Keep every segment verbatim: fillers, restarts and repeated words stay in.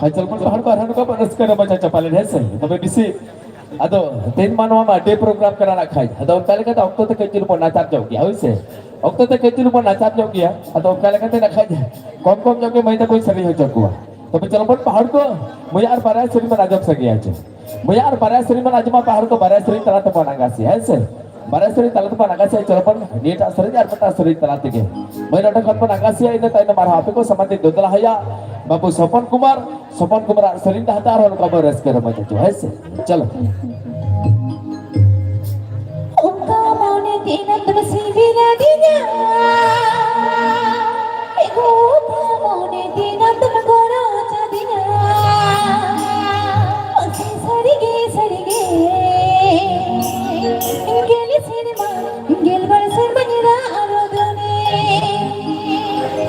ᱠᱷᱟᱡ ᱪᱚᱞᱚ ᱵᱚᱱ ᱯᱟᱦᱟᱲ ᱠᱚ ᱟᱨᱦᱚᱸ ᱱᱚᱝᱠᱟ ᱵᱚᱱ ᱨᱟᱹᱥᱠᱟᱹ ᱨᱚᱢᱚᱡᱟ ᱪᱟᱯᱟᱞᱮᱱ, ᱦᱮᱸ ᱥᱮ? ᱛᱚᱵᱮ ᱵᱮᱥᱤ ᱟᱫᱚ ᱛᱮᱦᱮᱧ ᱢᱟ ᱱᱚᱣᱟ ᱢᱟ ᱰᱮ ᱯᱨᱳᱜᱨᱟᱢ ᱠᱟᱱᱟ ᱱᱟᱜ ᱠᱷᱟᱡ᱾ ᱟᱫᱚ ᱚᱱᱠᱟ ᱞᱮᱠᱟᱛᱮ ᱚᱠᱛᱚ ᱛᱮ ᱠᱟᱹᱡ ᱪᱩᱞᱩᱝ ᱵᱚᱱ ᱱᱟᱪᱟᱨ ᱧᱚᱜ ᱜᱮᱭᱟ, ᱦᱳᱭ ᱥᱮ? ᱚᱠᱛᱚ ᱛᱮ ᱠᱟᱹᱡ ᱪᱩᱞᱩᱝ ᱵᱚᱱ ᱱᱟᱪᱟᱨ ᱧᱚᱜ ᱜᱮᱭᱟ᱾ ᱟᱫᱚ ᱚᱱᱠᱟ ᱞᱮᱠᱟᱛᱮ ᱱᱟᱜ ᱠᱷᱟᱡ ᱠᱚᱢ ᱠᱚᱢ ᱧᱚᱜ ᱜᱮ ᱢᱟᱹᱭ ᱛᱟᱠᱚᱧ ᱥᱮᱨᱮᱧ ᱦᱚᱪᱚ ᱠᱚᱣᱟ᱾ ᱛᱚᱵᱮ ᱪᱚᱞᱚ ᱵᱚᱱ ᱯᱟᱦᱟᱲ ᱠᱚ ᱢᱟᱹᱭ ᱟᱨ ᱵᱟᱨᱭᱟ ᱥᱮᱨᱮᱧ ᱵᱚᱱ ᱟᱸᱡᱚᱢ ᱥᱟᱸᱜᱮᱭᱟ ᱪᱮ᱾ ᱢᱟᱹᱭ ᱟᱨ ᱵᱟᱨᱭᱟ ᱥᱮᱨᱮᱧ ᱵᱚᱱ ᱟᱸᱡᱚᱢᱟ ᱯᱟᱦᱟᱲ ᱠᱚ ᱵᱟᱨᱭᱟ ᱥᱮᱨᱮᱧ ᱛᱟᱞᱟ ᱛᱮᱵᱚᱱ ᱟᱸᱜᱟᱥᱤᱭᱟ, ᱦᱮᱸ ᱥᱮ? ᱵᱟᱨᱭᱟ ᱥᱮᱨᱮᱧ ᱛᱟᱞᱟ ᱛᱮᱵᱚᱱ ᱟᱸᱜᱟᱥᱤᱭᱟ, ᱪᱚᱞᱚ ᱵᱚᱱ ᱱᱤᱭᱟᱹᱴᱟᱜ ᱥᱮᱨᱮᱧ ᱟᱨ ᱢᱤᱫᱴᱟᱝ ᱥᱮᱨᱮᱧ ᱛᱟᱞᱟ ᱛᱮᱜᱮ᱾ ᱢᱟᱹᱭ ᱱᱚᱰᱮ ᱠᱷᱚᱱ ᱵᱚᱱ ᱟᱸᱜᱟᱥᱤᱭᱟ, ᱤᱱᱟᱹ ᱛᱟᱭᱱᱚᱢ ᱟᱨᱦᱚᱸ ᱟᱯᱮ ᱠᱚ ᱥᱟᱢᱟᱝ ᱛᱮ ᱫᱚᱫᱞᱟ ᱦᱟᱭᱟ ᱵᱟᱹᱵᱩ ᱥᱚᱯᱚᱱ ᱠᱩᱢᱟᱨ, ᱥᱚᱯᱚᱱ ᱠᱩᱢᱟᱨᱟᱜ ᱥᱮᱨᱮᱧ ᱰᱟᱦᱟᱨ ᱛᱮ ᱟᱨᱦᱚᱸ ᱱᱚᱝᱠᱟ ᱵᱚᱱ ᱨᱟᱹᱥᱠᱟᱹ ᱨᱚᱢᱚᱡᱽ ᱦᱚᱪᱚ, ᱦᱮᱸ ᱥᱮ? ᱪᱚᱞᱚ᱾ ᱚᱱᱠᱟ ᱢᱚᱱᱮ ᱛᱤᱱᱟᱹᱜ ᱫᱚᱢ ᱥᱤᱵᱤᱞ ᱟᱹᱫᱤᱧᱟ, ᱮ ᱜᱚ ᱚᱱᱠᱟ ᱢᱚᱱᱮ ᱛᱤᱱᱟᱹᱜ ᱫᱚᱢ ᱜᱚᱲᱚ ᱪᱟᱫᱤᱧᱟ᱾ ᱢᱟᱥᱮ ᱥᱟᱹᱨᱤᱜᱮ, ᱥᱟᱹᱨᱤᱜᱮ, ᱜᱮᱞ ᱥᱮᱨᱢᱟ, ᱜᱮᱞᱵᱟᱨ ᱥᱮᱨᱢᱟ ᱧᱮᱞᱟ ᱟᱨᱚ ᱫᱚᱱᱮ᱾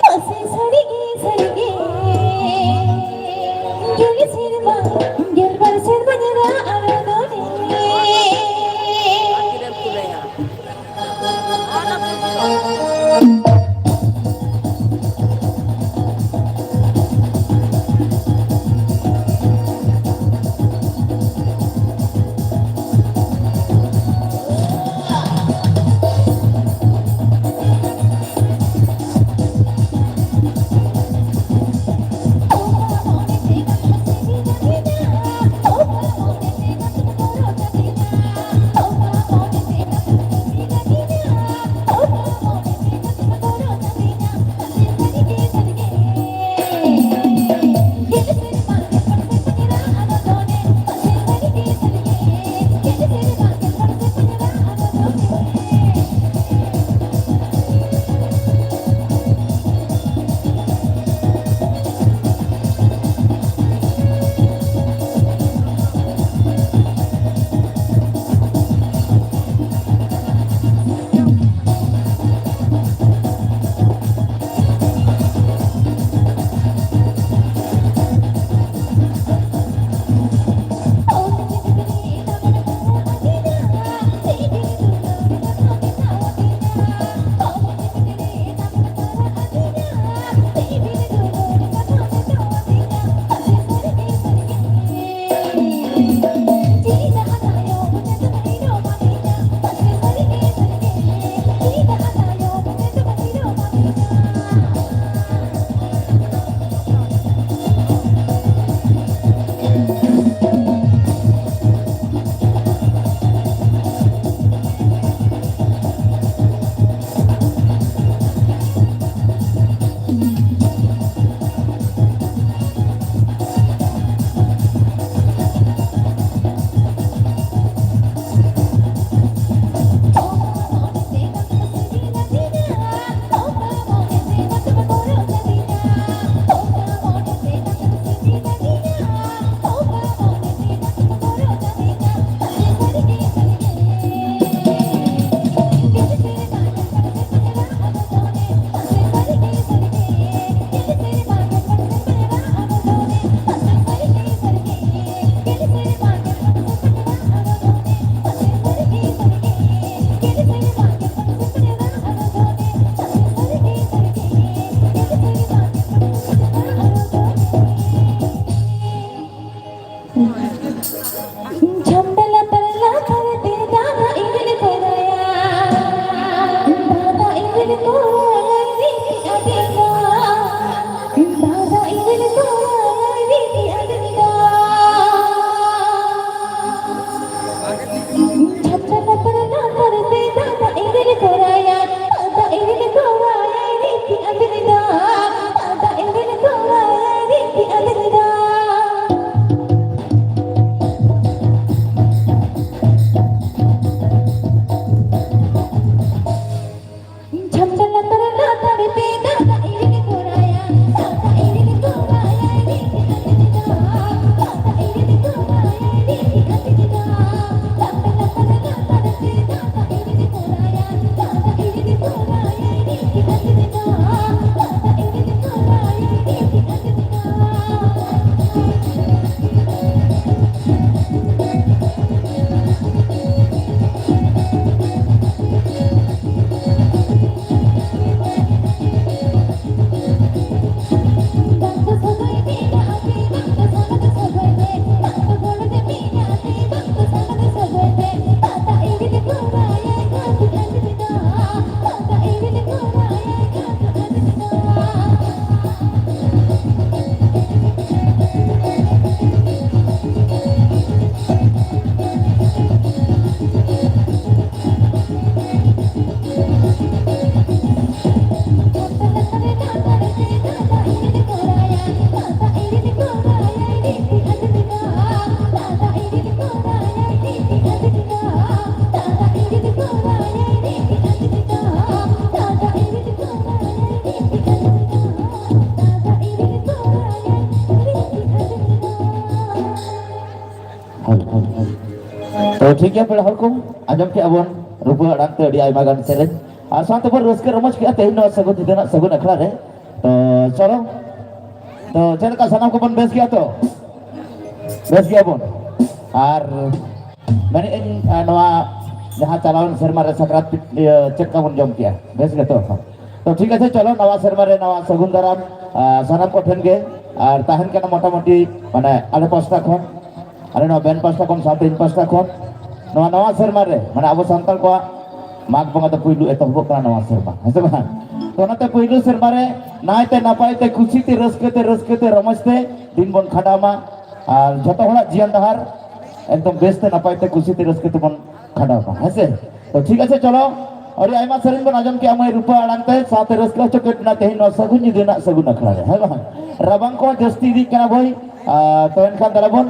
ᱢᱟᱥᱮ ᱥᱟᱹᱨᱤᱜᱮ, ᱥᱟᱹᱨᱤᱜᱮ, ᱜᱮᱞ ᱥᱮᱨᱢᱟ, ᱜᱮᱞᱵᱟᱨ ᱥᱮᱨᱢᱟ ᱧᱮᱞᱟ ᱟᱨᱚ ᱫᱚᱱᱮ᱾ ᱴᱷᱤᱠ ᱜᱮᱭᱟ, ᱯᱮᱲᱟ ᱦᱚᱲ ᱠᱚ, ᱟᱸᱡᱚᱢ ᱠᱮᱜᱼᱟ ᱵᱚᱱ ᱨᱩᱯᱟᱹ ᱟᱲᱟᱝ ᱛᱮ ᱟᱹᱰᱤ ᱟᱭᱢᱟ ᱜᱟᱱ ᱥᱮᱨᱮᱧ, ᱟᱨ ᱥᱟᱶᱛᱮ ᱵᱚᱱ ᱨᱟᱹᱥᱠᱟᱹ ᱨᱚᱢᱚᱡᱽ ᱠᱮᱜᱼᱟ ᱛᱮᱦᱮᱧ ᱱᱚᱣᱟ ᱥᱟᱹᱜᱩᱱ ᱧᱤᱫᱟᱹ ᱨᱮᱱᱟᱜ ᱥᱟᱹᱜᱩᱱ ᱟᱠᱷᱲᱟ ᱨᱮ᱾ ᱛᱚ ᱪᱚᱞᱚ, ᱛᱚ ᱪᱮᱫ ᱞᱮᱠᱟ ᱥᱟᱱᱟᱢ ᱠᱚᱵᱚᱱ ᱵᱮᱥ ᱜᱮᱭᱟ ᱛᱚ? ᱵᱮᱥ ᱜᱮᱭᱟᱵᱚᱱ᱾ ᱟᱨ ᱢᱮᱱᱮᱫ ᱟᱹᱧ, ᱟᱨ ᱱᱚᱣᱟ ᱡᱟᱦᱟᱸ ᱪᱟᱞᱟᱣᱮᱱ ᱥᱮᱨᱢᱟ ᱨᱮ ᱥᱟᱠᱨᱟᱛ ᱯᱤ-, ᱤᱭᱟᱹ, ᱪᱮᱫ ᱞᱮᱠᱟ ᱵᱚᱱ ᱡᱚᱢ ᱠᱮᱜᱼᱟ? ᱵᱮᱥ ᱜᱮᱛᱚ? ᱛᱚ ᱴᱷᱤᱠ ᱟᱪᱷᱮ, ᱪᱚᱞᱚ ᱱᱟᱣᱟ ᱥᱮᱨᱢᱟ ᱨᱮ ᱱᱟᱣᱟ ᱥᱟᱹᱜᱩᱱ ᱫᱟᱨᱟᱢ, ᱟᱨ ᱥᱟᱱᱟᱢ ᱠᱚᱴᱷᱮᱱ ᱜᱮ, ᱟᱨ ᱛᱟᱦᱮᱱ ᱠᱟᱱᱟ ᱢᱚᱴᱟᱢᱩᱴᱤ, ᱢᱟᱱᱮ, ᱟᱞᱮ ᱯᱟᱥᱴᱟ ᱠᱷᱚᱱ, ᱟᱞᱮ ᱱᱚᱣᱟ ᱵᱮᱱ ᱯᱟᱥᱴᱟ ᱠᱷᱚᱱ, ᱥᱟᱶᱛᱮ ᱤᱧ ᱯᱟᱥᱴᱟ ᱠᱷᱚᱱ, ᱱᱚᱣᱟ ᱱᱟᱣᱟ ᱥᱮᱨᱢᱟ ᱨᱮ, ᱢᱟᱱᱮ, ᱟᱵᱚ ᱥᱟᱱᱛᱟᱲ ᱠᱚᱣᱟᱜ ᱢᱟᱜᱽ ᱵᱚᱸᱜᱟ ᱫᱚ ᱯᱩᱭᱞᱩ ᱮᱛᱚᱦᱚᱵᱚᱜ ᱠᱟᱱᱟ ᱱᱚᱣᱟ ᱥᱮᱨᱢᱟ, ᱦᱮᱸ ᱥᱮ ᱵᱟᱝ? ᱛᱚ ᱚᱱᱟᱛᱮ ᱯᱩᱭᱞᱩ ᱥᱮᱨᱢᱟ ᱨᱮ ᱱᱟᱭᱛᱮ ᱱᱟᱯᱟᱭ ᱛᱮ, ᱠᱩᱥᱤ ᱛᱮ, ᱨᱟᱹᱥᱠᱟᱹ ᱛᱮ, ᱨᱟᱹᱥᱠᱟᱹ ᱛᱮ, ᱨᱚᱢᱚᱡᱽ ᱛᱮ ᱫᱤᱱ ᱵᱚᱱ ᱠᱷᱟᱸᱰᱟᱣ ᱢᱟ᱾ ᱟᱨ ᱡᱷᱚᱛᱚ ᱦᱚᱲᱟᱜ ᱡᱤᱭᱚᱱ ᱰᱟᱦᱟᱨ ᱮᱠᱫᱚᱢ ᱵᱮᱥ ᱛᱮ, ᱱᱟᱯᱟᱭ ᱛᱮ, ᱠᱩᱥᱤ ᱛᱮ, ᱨᱟᱹᱥᱠᱟᱹ ᱛᱮᱵᱚᱱ ᱠᱷᱟᱸᱰᱟᱣ ᱢᱟ, ᱦᱮᱸ ᱥᱮ? ᱛᱚ ᱴᱷᱤᱠ ᱟᱪᱷᱮ, ᱪᱚᱞᱚ, ᱟᱹᱰᱤ ᱟᱭᱢᱟ ᱥᱮᱨᱮᱧ ᱵᱚᱱ ᱟᱸᱡᱚᱢ ᱠᱮᱜᱼᱟ ᱢᱟᱹᱭ ᱨᱩᱯᱟᱹ ᱟᱲᱟᱝ ᱛᱮ, ᱥᱟᱶᱛᱮ ᱨᱟᱹᱥᱠᱟᱹ ᱦᱚᱪᱚ ᱠᱮᱫ ᱵᱚᱱᱟ ᱛᱮᱦᱮᱧ ᱱᱚᱣᱟ ᱥᱟᱹᱜᱩᱱ ᱧᱤᱫᱟᱹ ᱨᱮᱱᱟᱜ ᱥᱟᱹᱜᱩᱱ ᱟᱠᱷᱲᱟ ᱨᱮ, ᱦᱮᱸ ᱵᱟᱝ? ᱨᱟᱵᱟᱝ ᱠᱚᱦᱚᱸ ᱡᱟᱹᱥᱛᱤ ᱤᱫᱤᱜ ᱠᱟᱱᱟ ᱵᱷᱟᱹᱭ᱾ ᱟᱨ ᱛᱚ ᱮᱱᱠᱷᱟᱱ ᱫᱮᱞᱟ ᱵᱚᱱ,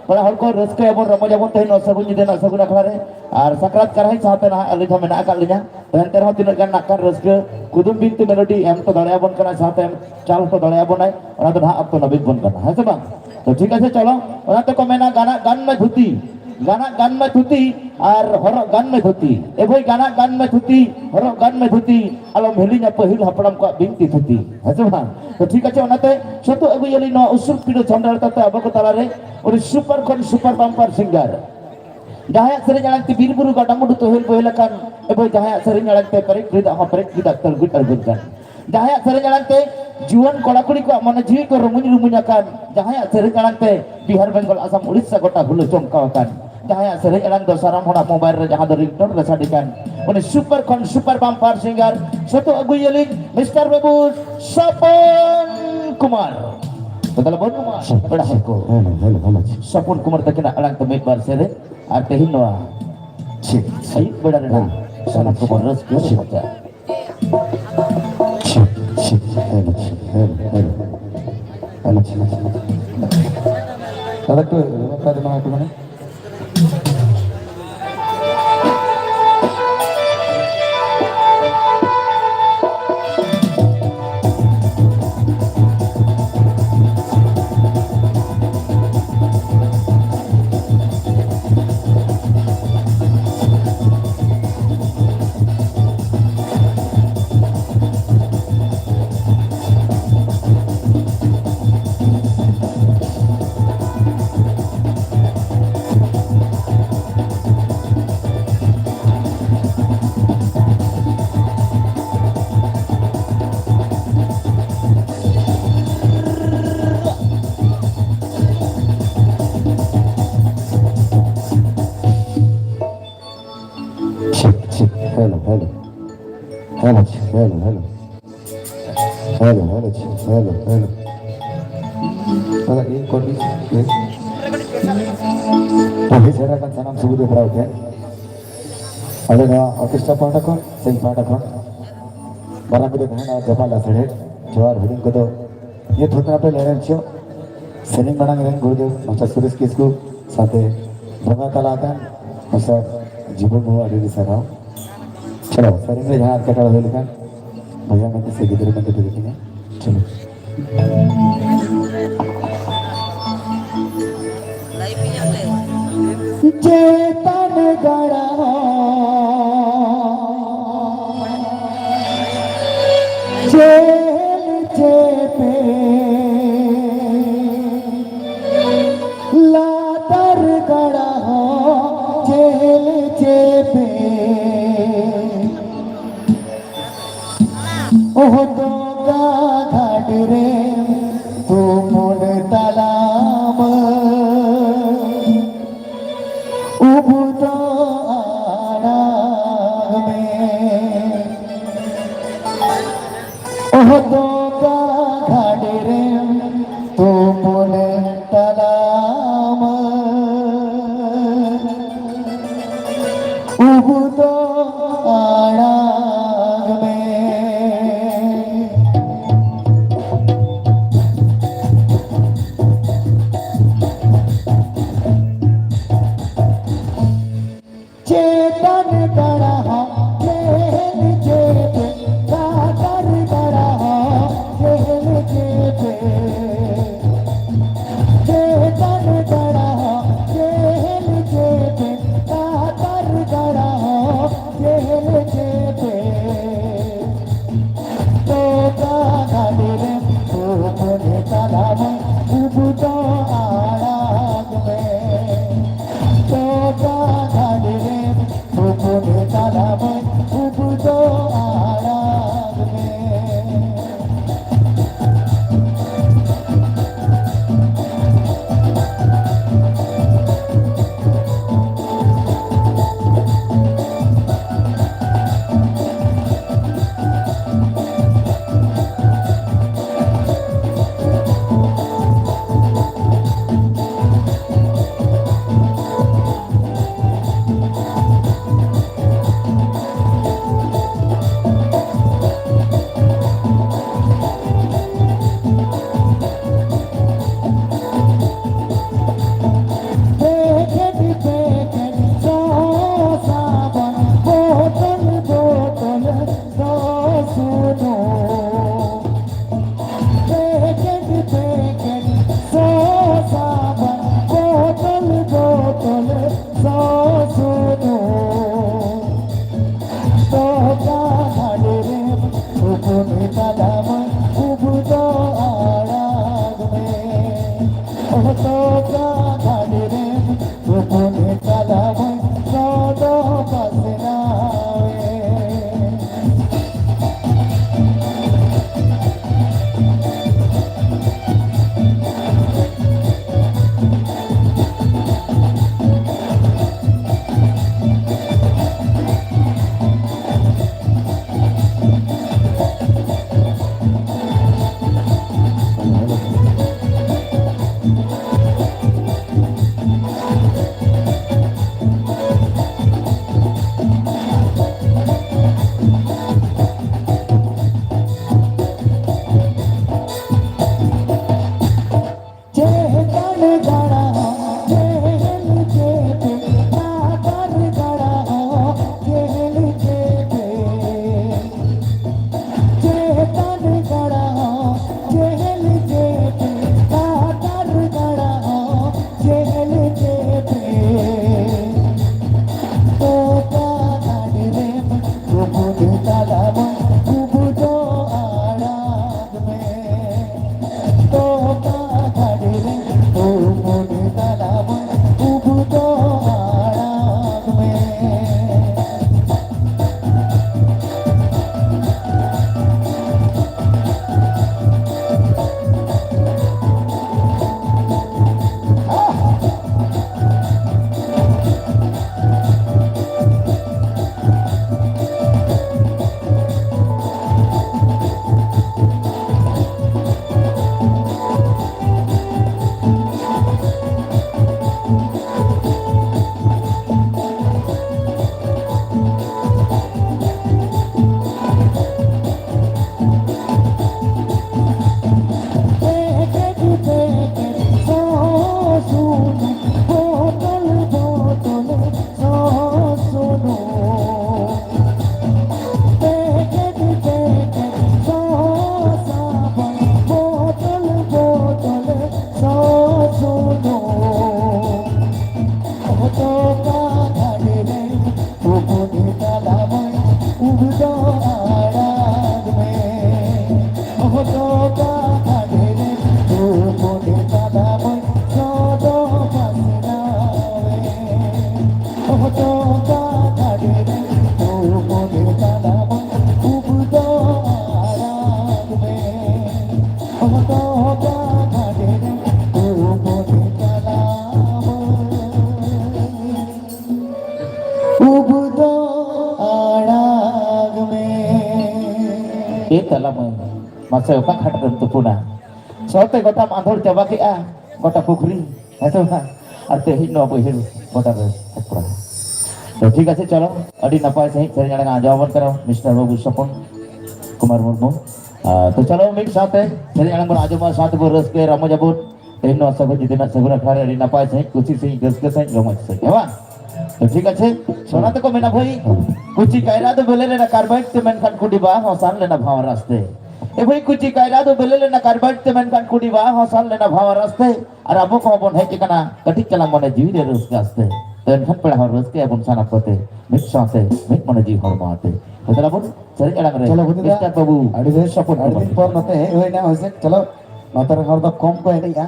ᱯᱮᱲᱟ ᱦᱚᱲ ᱠᱚ, ᱨᱟᱹᱥᱠᱟᱹᱭᱟᱵᱚᱱ, ᱨᱚᱢᱚᱡᱟᱵᱚᱱ ᱛᱮᱦᱮᱧ ᱱᱚᱣᱟ ᱥᱟᱹᱜᱩᱱ ᱧᱤᱫᱟᱹ ᱨᱮᱱᱟᱜ ᱥᱟᱹᱜᱩᱱ ᱟᱠᱷᱲᱟ ᱨᱮ᱾ ᱟᱨ ᱥᱟᱠᱨᱟᱛ ᱠᱟᱨᱦᱟᱭ ᱥᱟᱶᱛᱮ ᱱᱟᱦᱟᱜ ᱟᱹᱞᱤᱧ ᱦᱚᱸ ᱢᱮᱱᱟᱜ ᱟᱠᱟᱫ ᱞᱤᱧᱟ᱾ ᱮᱱᱛᱮ ᱨᱮᱦᱚᱸ ᱛᱤᱱᱟᱹᱜ ᱜᱟᱱ ᱱᱟᱜ ᱠᱷᱟᱱ ᱨᱟᱹᱥᱠᱟᱹ ᱠᱩᱫᱩᱢ ᱵᱤᱱᱛᱤ ᱢᱮᱞᱳᱰᱤ ᱮᱢ ᱦᱚᱴᱚ ᱫᱟᱲᱮᱭᱟᱵᱚᱱ ᱠᱟᱱᱟ, ᱥᱟᱶᱛᱮ ᱮᱢ ᱪᱟᱞ ᱦᱚᱴᱚ ᱫᱟᱲᱮᱭᱟᱵᱚᱱᱟᱭ, ᱚᱱᱟ ᱫᱚ ᱱᱟᱦᱟᱜ ᱚᱠᱛᱚ ᱱᱟᱹᱯᱤᱛ ᱵᱚᱱ ᱜᱟᱱᱟ, ᱦᱮᱸ ᱥᱮ ᱵᱟᱝ? ᱛᱚ ᱴᱷᱤᱠ ᱟᱪᱷᱮ, ᱪᱚᱞᱚ, ᱚᱱᱟ ᱛᱮᱠᱚ ᱢᱮᱱᱟ, ᱜᱟᱱᱟᱜ ᱜᱟᱱ ᱢᱮ ᱫᱷᱩᱛᱤ, ᱜᱟᱱᱟᱜ ᱜᱟᱱ ᱢᱮ ᱫᱷᱩᱛᱤ, ᱟᱨ ᱦᱚᱨᱚᱜ ᱜᱟᱱ ᱢᱮ ᱫᱷᱩᱛᱤ᱾ ᱮ ᱵᱷᱟᱹᱭ, ᱜᱟᱱᱟᱜ ᱜᱟᱱ ᱢᱮ ᱫᱷᱩᱛᱤ, ᱦᱚᱨᱚᱜ ᱜᱟᱱ ᱢᱮ ᱫᱷᱩᱛᱤ, ᱟᱞᱚᱢ ᱦᱤᱲᱤᱧᱟ ᱯᱟᱹᱦᱤᱞ ᱦᱟᱯᱲᱟᱢ ᱠᱚᱣᱟᱜ ᱵᱤᱱᱛᱤ ᱛᱷᱩᱛᱤ, ᱦᱮᱸ ᱥᱮ ᱵᱟᱝ? ᱛᱚ ᱴᱷᱤᱠ ᱟᱪᱷᱮ, ᱚᱱᱟᱛᱮ ᱥᱟᱹᱛᱩ ᱟᱹᱜᱩᱭᱟᱞᱤᱧ ᱱᱚᱣᱟ ᱩᱥᱩᱞ ᱯᱤᱸᱰᱟᱹ ᱪᱷᱟᱢᱰᱟ ᱞᱮᱠᱟᱛᱮ ᱟᱵᱚ ᱠᱚ ᱛᱟᱞᱟᱨᱮ ᱩᱱᱤ ᱥᱩᱯᱟᱨ ᱠᱷᱚᱱ ᱥᱩᱯᱟᱨ ᱵᱟᱢᱯᱟᱨ ᱥᱤᱝᱜᱟᱨ, ᱡᱟᱦᱟᱸᱭᱟᱜ ᱥᱮᱨᱮᱧ ᱟᱲᱟᱝ ᱛᱮ ᱵᱤᱨ ᱵᱩᱨᱩ ᱜᱟᱰᱟ ᱢᱩᱰᱩ ᱛᱚᱦᱮᱞ ᱵᱚᱦᱮᱞ ᱟᱠᱟᱱ, ᱮ ᱵᱷᱟᱹᱭ, ᱡᱟᱦᱟᱸᱭᱟᱜ ᱥᱮᱨᱮᱧ ᱟᱲᱟᱝ ᱛᱮ ᱯᱮᱨᱮᱡ ᱯᱮᱨᱮᱡᱟᱜ ᱦᱚᱸ ᱯᱮᱨᱮᱡ ᱯᱮᱨᱮᱡᱟᱜ ᱛᱟᱹᱨᱜᱩᱡ ᱟᱬᱜᱚᱱ ᱠᱟᱱ, ᱡᱟᱦᱟᱸᱭᱟᱜ ᱥᱮᱨᱮᱧ ᱟᱲᱟᱝ ᱛᱮ ᱡᱩᱣᱟᱹᱱ ᱠᱚᱲᱟ ᱠᱩᱲᱤ ᱠᱚᱣᱟᱜ ᱢᱚᱱᱮ ᱡᱤᱣᱤ ᱠᱚ ᱨᱩᱢᱩᱧ ᱨᱩᱢᱩᱧ ᱟᱠᱟᱱ, ᱡᱟᱦᱟᱸᱭᱟᱜ ᱥᱮᱨᱮᱧ ᱟᱲᱟᱝ ᱛᱮ ᱵᱤᱦᱟᱨ, ᱵᱮᱝᱜᱚᱞ, ᱟᱥᱟᱢ, ᱩᱲᱤᱥᱥᱟ ᱜᱚᱴᱟ ᱦᱩᱞᱟᱹ ᱪᱚᱢᱠᱟᱣ ᱟᱠᱟᱱ, ᱡᱟᱦᱟᱸᱭᱟᱜ ᱥᱮᱨᱮᱧ ᱟᱲᱟᱝ ᱫᱚ ᱥᱟᱱᱟᱢ ᱦᱚᱲᱟᱜ ᱢᱳᱵᱟᱭᱤᱞ ᱨᱮ ᱡᱟᱦᱟᱸ ᱫᱚ ᱨᱤᱝᱴᱳᱱ ᱨᱮ ᱥᱟᱰᱮ ᱠᱟᱱ, ᱩᱱᱤ ᱥᱩᱯᱟᱨ ᱠᱷᱚᱱ ᱥᱩᱯᱟᱨ ᱵᱟᱢᱯᱟᱨ ᱥᱤᱝᱜᱟᱨ ᱥᱟᱹᱛᱩ ᱟᱹᱜᱩᱭᱟᱞᱤᱧ, ᱢᱤᱥᱴᱟᱨ ᱵᱟᱹᱵᱩ ᱥᱚᱯᱚᱱ ᱠᱩᱢᱟᱨ᱾ ᱛᱟᱦᱚᱞᱮ ᱵᱚᱱ ᱯᱮᱲᱟ ᱦᱚᱲ ᱠᱚ, ᱦᱮᱞᱳ, ᱦᱮᱞᱳ, ᱦᱮᱞᱳ᱾ ᱥᱚᱯᱚᱱ ᱠᱩᱢᱟᱨ ᱛᱟᱹᱠᱤᱱᱟᱜ ᱟᱲᱟᱝ ᱛᱮ ᱢᱤᱫ ᱵᱟᱨ ᱥᱮᱨᱮᱧ, ᱟᱨ ᱛᱮᱦᱮᱧ ᱱᱚᱣᱟ ᱴᱷᱤᱠ᱾ ᱟᱹᱭᱩᱵ ᱵᱮᱲᱟ ᱨᱮᱱᱟᱜ ᱦᱮᱸ᱾ ᱥᱟᱱᱟᱢ ᱠᱚᱵᱚᱱ ᱨᱟᱹᱥᱠᱟᱹ ᱴᱷᱤᱠ᱾ ᱨᱚᱢᱚᱡᱟ᱾ ᱴᱷᱤᱠ, ᱴᱷᱤᱠ᱾ Hello, hello, hello. Hello, hello. ᱫᱟᱫᱟ ᱮᱠᱴᱩ ᱱᱚᱝᱠᱟ ᱫᱚ ᱱᱚᱣᱟ ᱠᱚ ᱢᱟᱱᱮ᱾ Hello, hello, hello. Hello, hello, hello, hello. ᱛᱟᱦᱞᱮ ᱤᱧ ᱠᱚᱞ ᱤᱧ ᱯᱟᱹᱦᱤᱞ ᱥᱮᱴᱮᱨ ᱟᱠᱟᱱ ᱥᱟᱱᱟᱢ ᱥᱩᱵᱤᱫᱷᱟ ᱯᱮᱲᱟ ᱠᱚ ᱴᱷᱮᱱ ᱟᱞᱮ ᱱᱚᱣᱟ ᱚᱨᱠᱮᱥᱴᱨᱟ ᱯᱟᱦᱴᱟ ᱠᱷᱚᱱ ᱥᱮ ᱤᱧ ᱯᱟᱦᱴᱟ ᱠᱷᱚᱱ ᱢᱟᱨᱟᱝ ᱠᱚᱫᱚ ᱛᱟᱦᱮᱱᱟ ᱡᱚᱦᱟᱨ ᱞᱟᱥᱟᱲᱦᱮᱫ ᱡᱚᱦᱟᱨ, ᱦᱩᱰᱤᱧ ᱠᱚᱫᱚ ᱱᱤᱭᱟᱹ ᱛᱷᱩᱛᱱᱟ ᱯᱮ ᱞᱮᱨᱮᱱ ᱪᱚ᱾ ᱥᱮᱨᱮᱧ ᱢᱟᱲᱟᱝ ᱨᱮᱱ ᱜᱩᱨᱩᱫᱮᱵ ᱢᱟᱥᱴᱟᱨ ᱥᱩᱨᱮᱥ ᱠᱤᱥᱠᱩ ᱥᱟᱶᱛᱮ ᱵᱚᱸᱜᱟ ᱛᱟᱞᱟ ᱟᱠᱟᱱ ᱢᱟᱥᱴᱟᱨ ᱡᱤᱵᱚᱱ ᱢᱩᱨᱢᱩ ᱟᱹᱰᱤ ᱟᱹᱰᱤ ᱥᱟᱨᱦᱟᱣ᱾ ᱪᱚᱞᱚ, ᱥᱮᱨᱮᱧ ᱨᱮ ᱡᱟᱦᱟᱸ ᱮᱴᱠᱮᱴᱚᱬᱮ ᱦᱩᱭ ᱞᱮᱠᱷᱟᱱ ᱵᱚᱭᱦᱟ ᱢᱮᱱᱛᱮ ᱥᱮ ᱜᱤᱫᱽᱨᱟᱹ ᱢᱮᱱᱛᱮ ᱯᱮ ᱢᱤᱛᱟᱹᱧᱟ᱾ ᱪᱚᱞᱚ᱾ ᱪᱮᱛᱟᱱ ᱜᱟᱲᱟ ᱡᱮᱞ ᱪᱮᱯᱮ ᱞᱟᱛᱟᱨ ᱜᱟᱲᱟ ᱦᱚᱸ ᱡᱮᱞ ᱪᱮᱯᱮ᱾ ᱚᱦᱚ ᱫᱚ ᱜᱟᱰ ᱨᱮ ᱛᱩᱯᱩᱱ ᱛᱟᱞᱟᱢ᱾ ᱩᱵ ᱫᱚ ᱟᱲᱟᱜ ᱢᱮ᱾ ᱚᱦᱚ ᱫᱚ ᱜᱟᱰ ᱨᱮ ᱛᱩᱯᱩᱱ ᱛᱟᱞᱟᱢ᱾ ᱩᱵ ᱫᱚ ᱟᱲᱟᱜ ᱢᱮ᱾ ᱪᱮᱛᱟᱱ ᱜᱟᱲᱟ ᱦᱚᱸ ᱧᱮᱞ ᱪᱮᱫ, ᱞᱟᱛᱟᱨ ᱜᱟᱲᱟ ᱦᱚᱸ ᱧᱮᱞ ᱪᱮᱫ᱾ ᱪᱮᱛᱟᱱ ᱚᱛᱚ ᱜᱟᱰᱤ ᱨᱮ ᱛᱩᱯᱩᱱ ᱪᱟᱞᱟᱣ ᱥᱚᱫᱚ ᱯᱟᱥᱱᱟᱣᱮ᱾ ᱛᱟᱞᱟ ᱢᱟᱹᱭ, ᱢᱟᱥᱮ ᱚᱠᱟ ᱜᱷᱟᱴ ᱨᱮᱢ ᱛᱩᱯᱩᱱᱟ? ᱥᱚᱛᱮ ᱜᱚᱴᱟᱢ ᱟᱸᱫᱳᱲ ᱪᱟᱵᱟ ᱠᱮᱜᱼᱟ, ᱜᱚᱴᱟ ᱯᱩᱠᱷᱨᱤ, ᱦᱮᱸ ᱥᱮ ᱵᱟᱝ? ᱟᱨ ᱛᱮᱦᱮᱧ ᱱᱚᱣᱟ ᱵᱟᱹᱭᱦᱟᱹᱲ ᱜᱚᱴᱟ ᱨᱮ ᱥᱟᱯᱲᱟᱣ᱾ ᱛᱚ ᱴᱷᱤᱠ ᱟᱪᱷᱮ, ᱪᱚᱞᱚ, ᱟᱹᱰᱤ ᱱᱟᱯᱟᱭ ᱥᱟᱺᱦᱤᱡ ᱥᱮᱨᱮᱧ ᱟᱲᱟᱝ ᱟᱸᱡᱚᱢ ᱟᱵᱚᱱ ᱠᱟᱱᱟ ᱢᱤᱥᱴᱟᱨ ᱵᱟᱹᱵᱩ ᱥᱚᱯᱚᱱ ᱠᱩᱢᱟᱨ ᱢᱩᱨᱢᱩ᱾ ᱟᱨ ᱛᱚ ᱪᱚᱞᱚ, ᱢᱤᱫ ᱥᱟᱶᱛᱮ ᱥᱮᱨᱮᱧ ᱟᱲᱟᱝ ᱵᱚᱱ ᱟᱸᱡᱚᱢᱟ, ᱥᱟᱶᱛᱮ ᱵᱚᱱ ᱨᱟᱹᱥᱠᱟᱹᱭᱟ, ᱨᱟᱢᱚᱡᱽ ᱟᱵᱚᱱ᱾ ᱛᱮᱦᱮᱧ ᱱᱚᱣᱟ ᱥᱟᱹᱜᱩᱱ ᱡᱩᱫᱤ ᱱᱟᱜ ᱥᱟᱹᱜᱩᱱ ᱟᱠᱷᱲᱟ ᱨᱮ ᱟᱹᱰᱤ ᱱᱟᱯᱟᱭ ᱥᱟᱺᱦᱤᱡ, ᱠᱩᱥᱤ ᱥᱟᱺᱦᱤᱡ, ᱨᱟᱹᱥᱠᱟᱹ ᱥᱟᱺᱦᱤᱡ, ᱨᱚᱢᱚᱡᱽ ᱥᱟᱺᱦᱤᱡ, ᱦᱮᱸ ᱵᱟᱝ? ᱛᱚ ᱴᱷᱤᱠ ᱟᱪᱷᱮ, ᱥᱚᱱᱟ ᱛᱮᱠᱚ ᱢᱮᱱᱟ ᱵᱷᱟᱹᱭ, ᱠᱩᱪᱤ ᱠᱟᱭᱨᱟ ᱫᱚ ᱵᱮᱞᱮ ᱞᱮᱱᱟ ᱠᱟᱨᱵᱟᱭᱤᱰ ᱛᱮ, ᱢᱮᱱᱠᱷᱟᱱ ᱠᱩᱰᱤ ᱵᱟᱦᱟ ᱦᱚᱸ ᱥᱟᱱ ᱞᱮᱱᱟ ᱵᱷᱟᱶ ᱨᱟᱥᱛᱮ᱾ ᱮ ᱵᱷᱟᱹᱭ, ᱠᱩᱪᱤ ᱠᱟᱭᱨᱟ ᱫᱚ ᱵᱮᱞᱮ ᱞᱮᱱᱟ ᱠᱟᱨᱵᱟᱭᱤᱰ ᱛᱮ, ᱢᱮᱱᱠᱷᱟᱱ ᱠᱩᱰᱤ ᱵᱟᱦᱟ ᱦᱚᱸ ᱥᱟᱱ ᱞᱮᱱᱟ ᱵᱷᱟᱶ ᱨᱟᱥᱛᱮ᱾ ᱟᱨ ᱟᱵᱚ ᱠᱚᱦᱚᱸ ᱵᱚᱱ ᱦᱮᱡ ᱟᱠᱟᱱᱟ ᱠᱟᱹᱴᱤᱡ ᱪᱟᱞᱟᱝ ᱢᱚᱱᱮ ᱡᱤᱣᱤ ᱨᱮ ᱨᱟᱹᱥᱠᱟᱹ ᱟᱥᱛᱮ᱾ ᱛᱚ ᱮᱱᱠᱷᱟᱱ ᱯᱮᱲᱟ ᱦᱚᱲ ᱨᱟᱹᱥᱠᱟᱹ ᱟᱵᱚᱱ ᱥᱟᱱᱟᱢ ᱠᱚᱛᱮ, ᱢᱤᱫ ᱥᱟᱶᱛᱮ, ᱢᱤᱫ ᱢᱚᱱᱮ ᱡᱤᱣᱤ ᱦᱚᱲᱢᱚ ᱟᱛᱮ᱾ ᱛᱚ ᱫᱮᱞᱟ ᱵᱚᱱ ᱥᱮᱨᱮᱧ ᱟᱲᱟᱝ ᱨᱮ ᱪᱚᱞᱚ ᱵᱚᱱ ᱫᱟ᱾ ᱢᱤᱥᱴᱟᱨ ᱵᱟᱹᱵᱩ ᱟᱹᱰᱤ ᱵᱮᱥ, ᱥᱚᱯᱚᱱ ᱟᱹᱰᱤ ᱫᱤᱱ ᱯᱚᱨ ᱱᱚᱛᱮ ᱦᱮᱡ ᱦᱩᱭᱱᱟ, ᱦᱳᱭ ᱥᱮ? ᱪᱚᱞᱚ, ᱱᱚᱛᱮ ᱨᱮᱱ ᱦᱚᱲ ᱫᱚ ᱠᱚᱢ ᱠᱚ ᱮᱱᱮᱡᱼᱟ᱾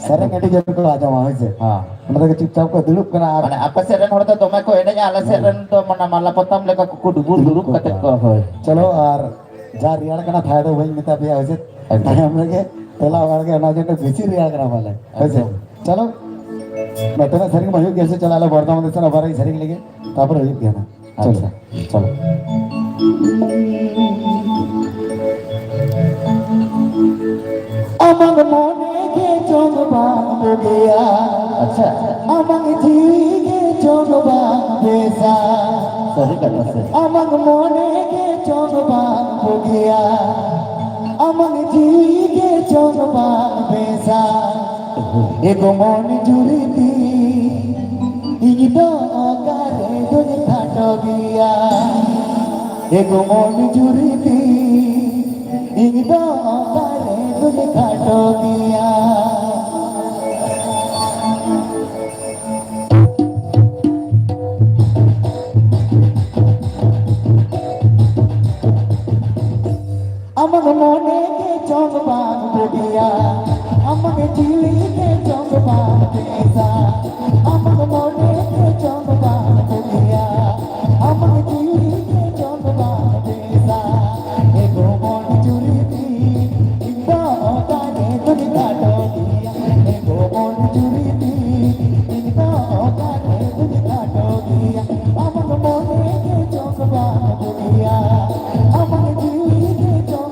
ᱥᱮᱨᱮᱧ ᱟᱹᱰᱤ ᱡᱳᱨ ᱠᱚ ᱟᱸᱡᱚᱢᱟ, ᱦᱳᱭ ᱥᱮ? ᱦᱮᱸ᱾ ᱚᱱᱟ ᱛᱮᱜᱮ ᱪᱩᱯᱪᱟᱯ ᱠᱚ ᱫᱩᱲᱩᱵ ᱠᱟᱱᱟ᱾ ᱟᱨ ᱢᱟᱱᱮ ᱟᱯᱮ ᱥᱮᱫ ᱨᱮᱱ ᱦᱚᱲ ᱫᱚ ᱫᱚᱢᱮ ᱠᱚ ᱮᱱᱮᱡᱼᱟ, ᱟᱞᱮ ᱥᱮᱫ ᱦᱮᱸ᱾ ᱨᱮᱱ ᱫᱚ ᱢᱟᱱᱮ ᱢᱟᱞᱟ ᱯᱚᱛᱟᱢ ᱞᱮᱠᱟ ᱠᱚ ᱫᱩᱲᱩᱵ ᱫᱩᱲᱩᱵ ᱠᱟᱛᱮ ᱠᱚ, ᱦᱳᱭ᱾ ᱪᱚᱞᱚ, ᱟᱨ ᱡᱟ ᱨᱮᱭᱟᱲ ᱠᱟᱱᱟ, ᱛᱷᱟᱭ ᱫᱚ ᱵᱟᱹᱧ ᱢᱮᱛᱟ ᱯᱮᱭᱟ, ᱦᱳᱭ ᱥᱮ? ᱮᱠᱫᱚᱢ᱾ ᱛᱟᱭᱚᱢ ᱨᱮᱜᱮ ᱛᱚᱞᱟ ᱚᱲᱟᱜ ᱨᱮᱜᱮ ᱚᱱᱟ ᱡᱚᱱᱱᱚ ᱵᱮᱥᱤ ᱨᱮᱭᱟᱲ ᱠᱟᱱᱟ ᱯᱟᱞᱮ, ᱦᱳᱭ ᱥᱮ? ᱮᱠᱫᱚᱢ᱾ ᱪᱚᱞᱚ, ᱱᱚᱛᱮᱱᱟᱜ ᱥᱮᱨᱮᱧ ᱢᱟ ᱦᱩᱭᱩᱜ ᱜᱮᱭᱟ ᱥᱮ, ᱪᱚᱞᱚ, ᱟᱞᱮ ᱵᱚᱨᱫᱷᱚᱢᱟᱱ ᱫᱤᱥᱚᱢ ᱟᱵᱟᱨ ᱥᱮᱨᱮᱧ ᱞᱮᱜᱮ, ᱛᱟᱨᱯᱚᱨᱮ ᱦᱩᱭᱩᱜ ᱜᱮᱭᱟ ᱱᱟᱜ᱾ ᱪᱚᱞᱚ᱾ ᱟᱪᱪᱷᱟ, ᱪᱚᱞᱚ᱾ ᱟᱢᱟᱜ ᱢᱚᱱᱮ ᱜᱮ ᱪᱚᱝ ᱵᱟᱝ ᱵᱩᱜᱤᱭᱟ᱾ ᱟᱪᱪᱷᱟ᱾ ᱟᱢᱟᱜ ᱡᱤᱣᱤ ᱜᱮ ᱪᱚᱝ ᱵᱟᱝ ᱵᱮᱥᱟ᱾ ᱥᱟᱹᱨᱤ ᱠᱟᱛᱷᱟ ᱥᱮ᱾ ᱟᱢᱟᱜ ᱢᱚᱱᱮ ᱜᱮ ᱪᱚᱝ ᱵᱟᱝ ᱵᱩᱜᱤᱭᱟ᱾ ᱟᱢᱟᱜ ᱡᱤᱣᱤ ᱜᱮ ᱪᱚᱝ ᱵᱟᱝ ᱵᱮᱥᱟ᱾ ᱮᱜᱳ ᱢᱚᱱ ᱡᱩᱨᱤ ᱛᱤᱧ, ᱤᱧ ᱫᱚ ᱚᱠᱟᱨᱮ ᱫᱩᱧ ᱠᱷᱟᱴᱚ ᱜᱮᱭᱟ᱾ ᱮᱜᱳ ᱢᱚᱱ ᱡᱩᱨᱤ ᱛᱤᱧ, ᱤᱧ ᱫᱚ ᱚᱠᱟᱨᱮ ᱫᱩᱧ ᱠᱷᱟᱴᱚ ᱜᱮᱭᱟ᱾ ᱟᱢᱟᱜ ᱢᱚᱱᱮ ᱜᱮ ᱪᱚᱝ ᱵᱟᱝ ᱵᱩᱜᱤᱭᱟ, ᱟᱢᱟᱜ ᱡᱤᱣᱤ ᱜᱮ ᱪᱚᱝ ᱵᱟᱝ ᱵᱮᱥᱟ᱾ ᱟᱢᱟᱜ ᱢᱚᱱᱮ ᱜᱮ ᱪᱚᱝ ᱵᱟᱝ ᱵᱩᱜᱤᱭᱟ, ᱟᱢᱟᱜ ᱡᱤᱣᱤ ᱜᱮ ᱪᱚᱝ ᱵᱟᱝ ᱵᱮᱥᱟ᱾ ᱮᱜᱳ ᱢᱚᱱ ᱡᱩᱨᱤ ᱛᱤᱧ, ᱤᱧ ᱫᱚ ᱚᱠᱟᱨᱮ ᱫᱩᱧ ᱠᱷᱟᱴᱚ ᱜᱮᱭᱟ᱾ ᱮᱜᱳ ᱢᱚᱱ ᱡᱩᱨᱤ ᱛᱤᱧ, ᱤᱧ ᱫᱚ ᱚᱠᱟᱨᱮ ᱫᱩᱧ ᱠᱷᱟᱴᱚ ᱜᱮᱭᱟ᱾ ᱟᱢᱟᱜ ᱢᱚᱱᱮ ᱜᱮ ᱪᱚᱝ ᱵᱟᱝ ᱵᱩᱜᱤᱭᱟ, ᱟᱢᱟᱜ ᱡᱤᱣᱤ ᱜᱮ ᱪᱚᱝ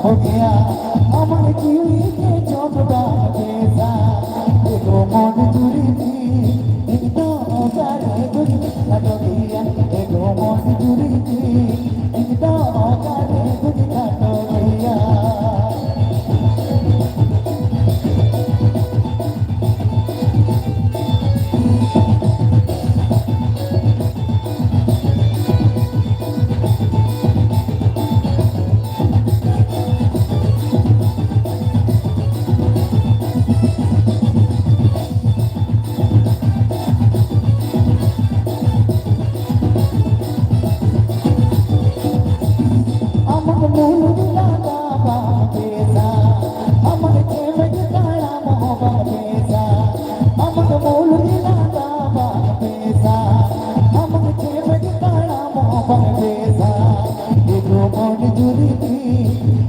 ᱦᱚᱜᱮᱭᱟ, ᱟᱢᱟᱜ ᱡᱤᱣᱤ ᱜᱮ ᱪᱚᱴ ᱵᱟᱝ ᱵᱮᱥᱟ᱾ ᱮᱜᱳ ᱢᱚᱱ ᱡᱩᱨᱤ ᱛᱤ, ᱤᱧ ᱫᱚ ᱚᱠᱟᱨᱮ ᱫᱩᱧ ᱠᱷᱟᱴᱚ ᱜᱮᱭᱟ? ᱮᱜᱳ ᱢᱚᱱ ᱡᱩᱨᱤ ᱛᱤ, ᱤᱧ ᱫᱚ ᱚᱠᱟᱨᱮ ᱫᱩᱧ ᱠᱷᱟᱴᱚ ᱜᱮᱭᱟ? ᱟᱢᱟᱜ ᱢᱩᱞᱩᱡ ᱞᱟᱸᱫᱟ ᱵᱟᱝ ᱵᱮᱥᱟ, ᱟᱢᱟᱜ ᱪᱮᱢᱮᱫ ᱛᱟᱲᱟᱢ ᱦᱚᱸ ᱵᱟᱝ ᱵᱮᱥᱟ, ᱟᱢᱟᱜ ᱢᱩᱞᱩᱡ ᱞᱟᱸᱫᱟ ᱵᱟᱝ ᱵᱮᱥᱟ, ᱟᱢᱟᱜ ᱪᱮᱢᱮᱫ ᱛᱟᱲᱟᱢ ᱦᱚᱸ ᱵᱟᱝ ᱵᱮᱥᱟ᱾ ᱮᱜᱳ ᱢᱚᱱ ᱡᱩᱨᱤ ᱛᱤ,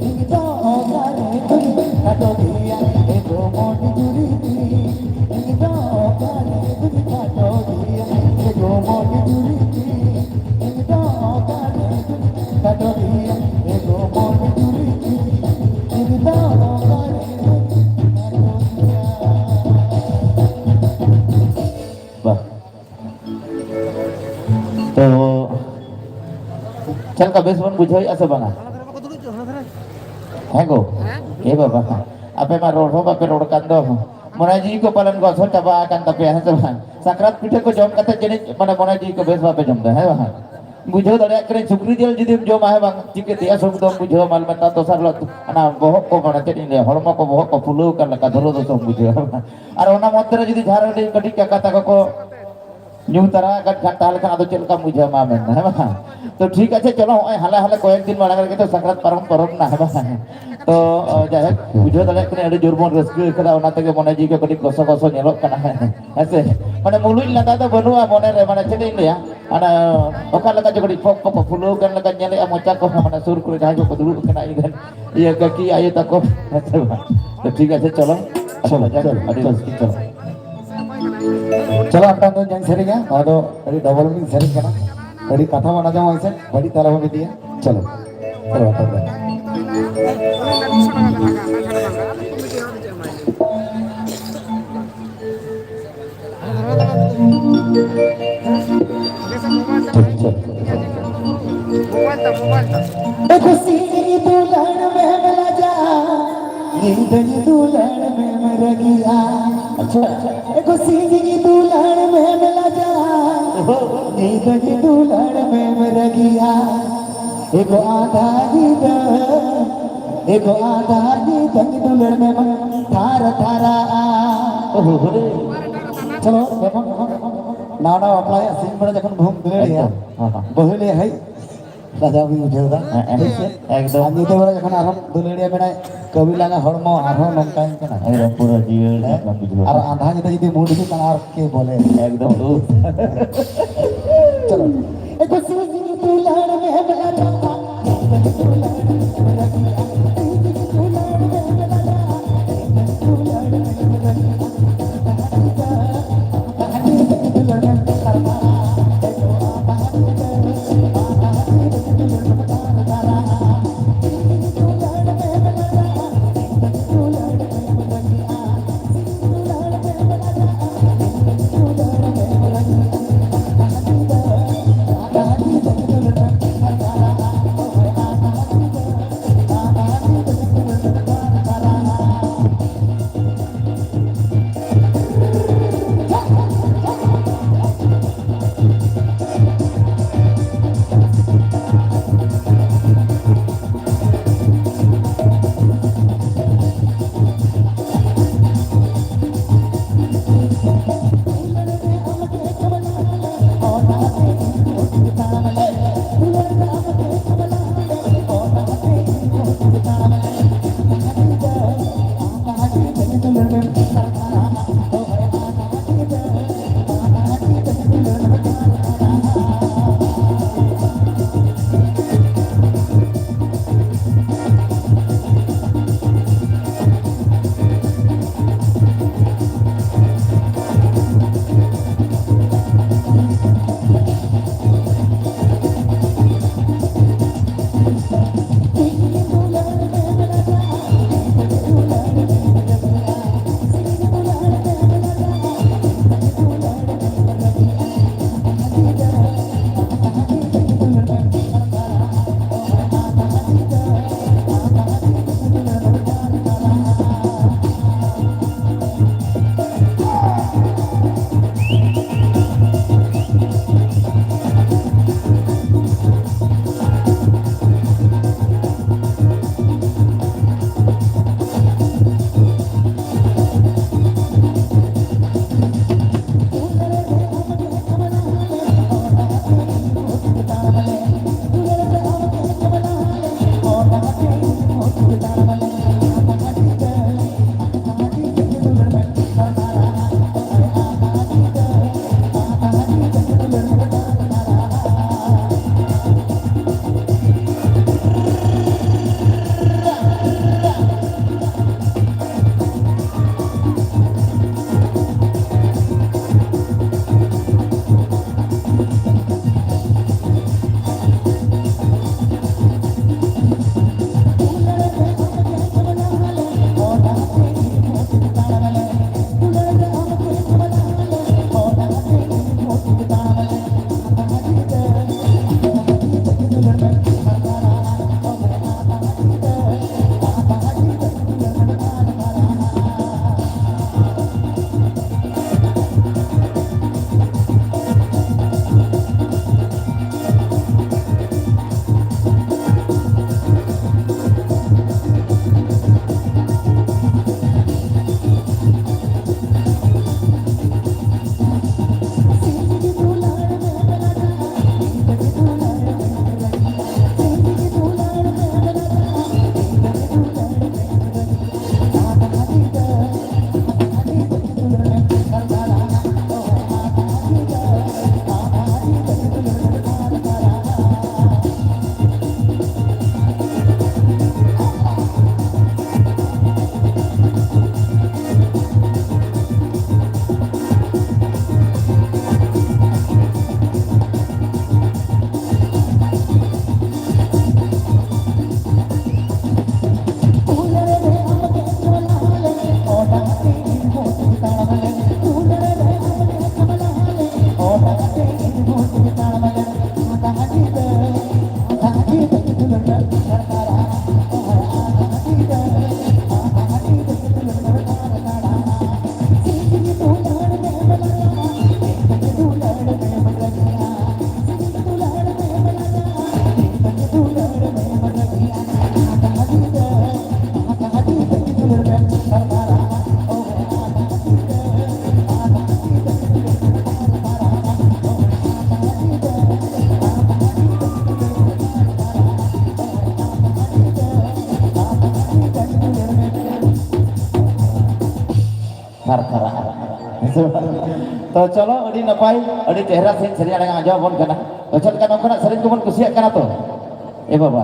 ᱤᱧ ᱫᱚ ᱚᱠᱟᱨᱮ ᱫᱩᱧ ᱠᱷᱟᱴᱚ ᱜᱮᱭᱟ? ᱮᱜᱳ ᱢᱚᱱ ᱡᱩᱨᱤ ᱛᱤ, ᱤᱧ ᱫᱚ ᱚᱠᱟᱨᱮ ᱫᱩᱧ ᱠᱷᱟᱴᱚ ᱜᱮᱭᱟ? ᱮᱜᱳ ᱢᱚᱱ ᱡᱩᱨᱤ ᱛᱤ, ᱤᱧ ᱫᱚ ᱚᱠᱟᱨᱮ ᱫᱩᱧ ᱠᱷᱟᱴᱚ ᱜᱮᱭᱟ? ᱮᱜᱳ ᱢᱚᱱ ᱡᱩᱨᱤ ᱛᱤ, ᱤᱧ ᱫᱚ ᱚᱠᱟᱨᱮ ᱫᱩᱧ ᱠᱷᱟᱴᱚ ᱜᱮᱭᱟ? ᱵᱟᱦ᱾ ᱛᱚ, ᱪᱮᱫ ᱞᱮᱠᱟ, ᱵᱮᱥ ᱵᱚᱱ ᱵᱩᱡᱷᱟᱹᱣᱮᱫᱼᱟ ᱥᱮ ᱵᱟᱝᱟ? ᱦᱮᱸ ᱜᱳ? ᱮ ᱵᱟᱵᱟ, ᱟᱯᱮ ᱢᱟ ᱨᱚᱲ ᱦᱚᱸ ᱵᱟᱯᱮ ᱨᱚᱲ ᱠᱟᱱ ᱫᱚ᱾ ᱢᱚᱱᱮ ᱡᱤᱣᱤ ᱠᱚ ᱯᱟᱞᱮᱱ ᱜᱚᱥᱚ ᱪᱟᱵᱟ ᱟᱠᱟᱱ ᱛᱟᱯᱮᱭᱟ, ᱦᱮᱸ ᱥᱮ ᱵᱟᱝ? ᱥᱟᱠᱨᱟᱛ ᱯᱤᱴᱷᱟᱹ ᱠᱚ ᱡᱚᱢ ᱠᱟᱛᱮ ᱡᱟᱹᱱᱤᱡ, ᱢᱟᱱᱮ, ᱢᱚᱱᱮ ᱡᱤᱣᱤ ᱠᱚ ᱵᱮᱥ ᱵᱟᱯᱮ ᱡᱚᱢ ᱮᱫᱟ, ᱦᱮᱸ ᱵᱟᱝ? ᱵᱩᱡᱷᱟᱹᱣ ᱫᱟᱲᱮᱭᱟᱜ ᱠᱟᱹᱱᱟᱹᱧ, ᱥᱩᱠᱨᱤ ᱡᱤᱞ ᱡᱩᱫᱤᱢ ᱡᱚᱢᱟ, ᱦᱮᱸ ᱵᱟᱝ, ᱪᱤᱠᱟᱹᱛᱮ ᱥᱩᱠ ᱫᱚᱢ ᱵᱩᱡᱷᱟᱹᱣᱟ? ᱢᱟᱞ ᱢᱮᱛᱟᱜ ᱫᱚᱥᱟᱨ ᱦᱤᱞᱳᱜ ᱚᱱᱟ ᱵᱚᱦᱚᱜ ᱠᱚ, ᱢᱟᱱᱮ, ᱪᱮᱫ ᱤᱧ ᱞᱟᱹᱭᱟ, ᱦᱚᱲᱢᱚ ᱠᱚ, ᱵᱚᱦᱚᱜ ᱠᱚ ᱯᱷᱩᱞᱟᱹᱣ ᱟᱠᱟᱱ ᱞᱮᱠᱟ ᱫᱷᱩᱨᱟᱹ ᱫᱚᱥᱚᱢ ᱵᱩᱡᱷᱟᱹᱣᱟ, ᱦᱮᱸ ᱵᱟᱝ? ᱟᱨ ᱚᱱᱟ ᱢᱚᱫᱽᱫᱷᱮ ᱨᱮ ᱡᱩᱫᱤ ᱡᱟᱦᱟᱸ ᱨᱮ ᱠᱟᱹᱴᱤᱡ ᱠᱟᱠᱟ ᱛᱟᱠᱚ ᱠᱚ ᱧᱩ ᱛᱟᱨᱟ ᱟᱠᱟᱫ ᱠᱷᱟᱱ, ᱛᱟᱦᱚᱞᱮ ᱠᱷᱟᱱ ᱟᱫᱚ ᱪᱮᱫ ᱞᱮᱠᱟᱢ ᱵᱩᱡᱷᱟᱹᱣᱟ, ᱢᱟ ᱢᱮᱱ ᱢᱮ, ᱦᱮᱸ ᱵᱟᱝ? ᱛᱚ, ᱴᱷᱤᱠ ᱟᱪᱷᱮ, ᱪᱚᱞᱚ, ᱦᱚᱸᱜᱼᱚᱭ ᱦᱟᱞᱮ ᱦᱟᱞᱮ ᱠᱚᱭᱮᱠ ᱫᱤᱱ ᱢᱟᱲᱟᱝ ᱨᱮᱜᱮ ᱛᱚ ᱥᱟᱠᱨᱟᱛ ᱯᱟᱨᱚᱢ, ᱯᱟᱨᱚᱢ ᱱᱟ, ᱦᱮᱸ ᱵᱟᱝ? ᱛᱚ, ᱚ, ᱡᱟᱭᱦᱳᱠ, ᱵᱩᱡᱷᱟᱹᱣ ᱫᱟᱲᱮᱭᱟᱜ ᱠᱟᱹᱱᱟᱹᱧ, ᱟᱹᱰᱤ ᱡᱳᱨ ᱵᱚᱱ ᱨᱟᱹᱥᱠᱟᱹ ᱠᱟᱫᱟ, ᱚᱱᱟ ᱛᱮᱜᱮ ᱢᱚᱱᱮ ᱡᱤᱣᱤ ᱠᱚ ᱠᱟᱹᱴᱤᱡ ᱜᱚᱥᱚ ᱜᱚᱥᱚ ᱧᱮᱞᱚᱜ ᱠᱟᱱᱟ, ᱦᱮᱸ ᱥᱮ? ᱢᱟᱱᱮ, ᱢᱩᱞᱩᱡ ᱞᱟᱸᱫᱟ ᱫᱚ ᱵᱟᱹᱱᱩᱜᱼᱟ ᱢᱚᱱᱮ ᱨᱮ, ᱢᱟᱱᱮ, ᱪᱮᱫ ᱤᱧ ᱞᱟᱹᱭᱟ, ᱚᱱᱟ ᱚᱠᱟ ᱞᱮᱠᱟ ᱪᱚ ᱠᱟᱹᱴᱤᱡ ᱯᱚᱠ ᱯᱚᱠ ᱯᱷᱩᱞᱟᱹᱣ ᱠᱟᱱ ᱞᱮᱠᱟ ᱧᱮᱞᱮᱜᱼᱟ ᱢᱚᱪᱟ ᱠᱚᱦᱚᱸ, ᱢᱟᱱᱮ, ᱥᱩᱨ ᱠᱚᱨᱮ ᱡᱟᱦᱟᱸᱭ ᱠᱚᱠᱚ ᱫᱩᱲᱩᱵ ᱠᱟᱱᱟ, ᱤᱧ ᱨᱮᱱ ᱤᱭᱟᱹ ᱠᱟᱹᱠᱤ ᱟᱭᱳ ᱛᱟᱠᱚ, ᱦᱮᱸ ᱥᱮ ᱵᱟᱝ? ᱛᱚ, ᱴᱷᱤᱠ ᱟᱪᱷᱮ, ᱪᱚᱞᱚ, ᱪᱚᱞᱚ, ᱡᱟᱠ, ᱪᱚᱞᱚ, ᱟᱹᱰᱤ ᱪᱚᱞᱚ, ᱨᱟᱹᱥᱠᱟᱹ, ᱪᱚᱞᱚ᱾ ᱪᱚᱞᱚ, ᱟᱯᱱᱟᱨ ᱫᱚ ᱡᱟᱧ ᱥᱮᱨᱮᱧᱟ, ᱱᱚᱣᱟ ᱫᱚ ᱟᱹᱰᱤ ᱰᱚᱵᱚᱞ ᱢᱤᱧ ᱥᱮᱨᱮᱧ ᱠᱟᱱᱟ, ᱟᱹᱰᱤ ᱠᱟᱛᱷᱟ ᱵᱚᱱ ᱟᱸᱡᱚᱢᱟ ᱥᱮ, ᱵᱟᱹᱲᱤᱡ ᱛᱟᱞᱟ ᱵᱚᱱ ᱤᱫᱤᱭᱟ᱾ ᱪᱚᱞᱚ, ᱪᱚᱞᱚ, ᱟᱯᱱᱟᱨ ᱫᱚ᱾ ᱮ ᱠᱩᱥᱤ ᱫᱩᱞᱟᱹᱲ ᱢᱮᱢ ᱞᱟᱡᱟᱜᱼᱟ, ᱤᱧ ᱫᱩᱧ ᱫᱩᱞᱟᱹᱲ ᱢᱮᱢ ᱨᱟᱹᱜᱤᱜᱼᱟ᱾ ᱟᱪᱪᱷᱟ᱾ ᱮ ᱠᱩᱥᱤ ᱫᱩᱞᱟᱹᱲ ᱢᱮᱢ ᱞᱟᱡᱟᱜᱼᱟ, ᱤᱧ ᱫᱩᱧ ᱫᱩᱞᱟᱹᱲ ᱢᱮᱢ ᱨᱟᱹᱜᱤᱜᱼᱟ᱾ ᱮ ᱜᱚ ᱟᱫᱷᱟ ᱧᱤᱫᱟᱹ, ᱮ ᱜᱚ ᱟᱫᱷᱟ ᱧᱤᱫᱟᱹᱧ ᱫᱩᱞᱟᱹᱲ ᱢᱮᱢ ᱛᱷᱟᱨ ᱛᱷᱟᱨᱟᱜᱼᱟ᱾ ᱳᱦᱳ, ᱦᱳᱨᱮ᱾ ᱪᱚᱞᱚ, ᱡᱚᱠᱷᱚᱱ, ᱡᱚᱠᱷᱚᱱ, ᱡᱚᱠᱷᱚᱱ ᱱᱟᱣᱟ ᱱᱟᱣᱟ ᱵᱟᱯᱞᱟ ᱨᱮᱭᱟᱜ scene ᱠᱚᱨᱮ ᱡᱚᱠᱷᱚᱱ ᱵᱟᱹᱦᱩᱢ ᱫᱩᱞᱟᱹᱲᱮᱭᱟ, ᱮᱠᱫᱚᱢ, ᱦᱮᱸ, ᱦᱮᱸ᱾ ᱵᱟᱹᱦᱩ ᱞᱟᱹᱭᱟ, "ᱦᱮᱭ, ᱞᱟᱡᱟᱣ ᱜᱤᱧ ᱵᱩᱡᱷᱟᱹᱣ ᱮᱫᱟ᱾" ᱦᱮᱸ, ᱦᱮᱸ, ᱴᱷᱤᱠ ᱥᱮ? ᱮᱠᱫᱚᱢ᱾ ᱟᱨ ᱧᱤᱫᱟᱹ ᱵᱮᱲᱟ ᱡᱚᱠᱷᱚᱱ ᱟᱨᱦᱚᱸ ᱫᱩᱞᱟᱹᱲᱤᱭᱟᱹ ᱢᱮᱱᱟᱭ, "ᱠᱟᱹᱢᱤ ᱞᱟᱸᱜᱟ ᱦᱚᱲᱢᱚ ᱟᱨᱦᱚᱸ ᱱᱚᱝᱠᱟᱭ ᱠᱟᱱᱟ᱾" ᱮᱠᱫᱚᱢ ᱯᱩᱨᱟᱹ ᱡᱤᱭᱟᱹᱲ ᱦᱮᱸ? ᱮᱠᱫᱚᱢ ᱵᱩᱡᱷᱟᱹᱣ᱾ ᱟᱨ ᱟᱸᱫᱷᱟ ᱧᱤᱫᱟᱹ ᱡᱩᱫᱤ mood ᱦᱤᱡᱩᱜ ᱠᱟᱱᱟ, ᱟᱨ ᱠᱮ ᱵᱚᱞᱮ᱾ ᱮᱠᱫᱚᱢ ᱫᱩ᱾ ᱪᱚᱞᱚ᱾ ᱟᱨ ᱛᱷᱟᱨᱟᱜᱼᱟ᱾ ᱦᱮᱸ ᱥᱮ ᱵᱟᱝ? ᱛᱚ ᱪᱚᱞᱚ, ᱟᱹᱰᱤ ᱱᱟᱯᱟᱭ, ᱟᱹᱰᱤ ᱪᱮᱦᱨᱟ ᱥᱮᱨᱮᱧ, ᱥᱮᱨᱮᱧ ᱟᱲᱟᱝ ᱟᱸᱡᱚᱢ ᱟᱵᱚᱱ ᱠᱟᱱᱟ᱾ ᱛᱚ ᱪᱮᱫ ᱞᱮᱠᱟ ᱱᱚᱝᱠᱟᱱᱟᱜ ᱥᱮᱨᱮᱧ ᱠᱚᱵᱚᱱ ᱠᱩᱥᱤᱭᱟᱜ ᱠᱟᱱᱟ ᱛᱚ? ᱮ ᱵᱟᱵᱟ᱾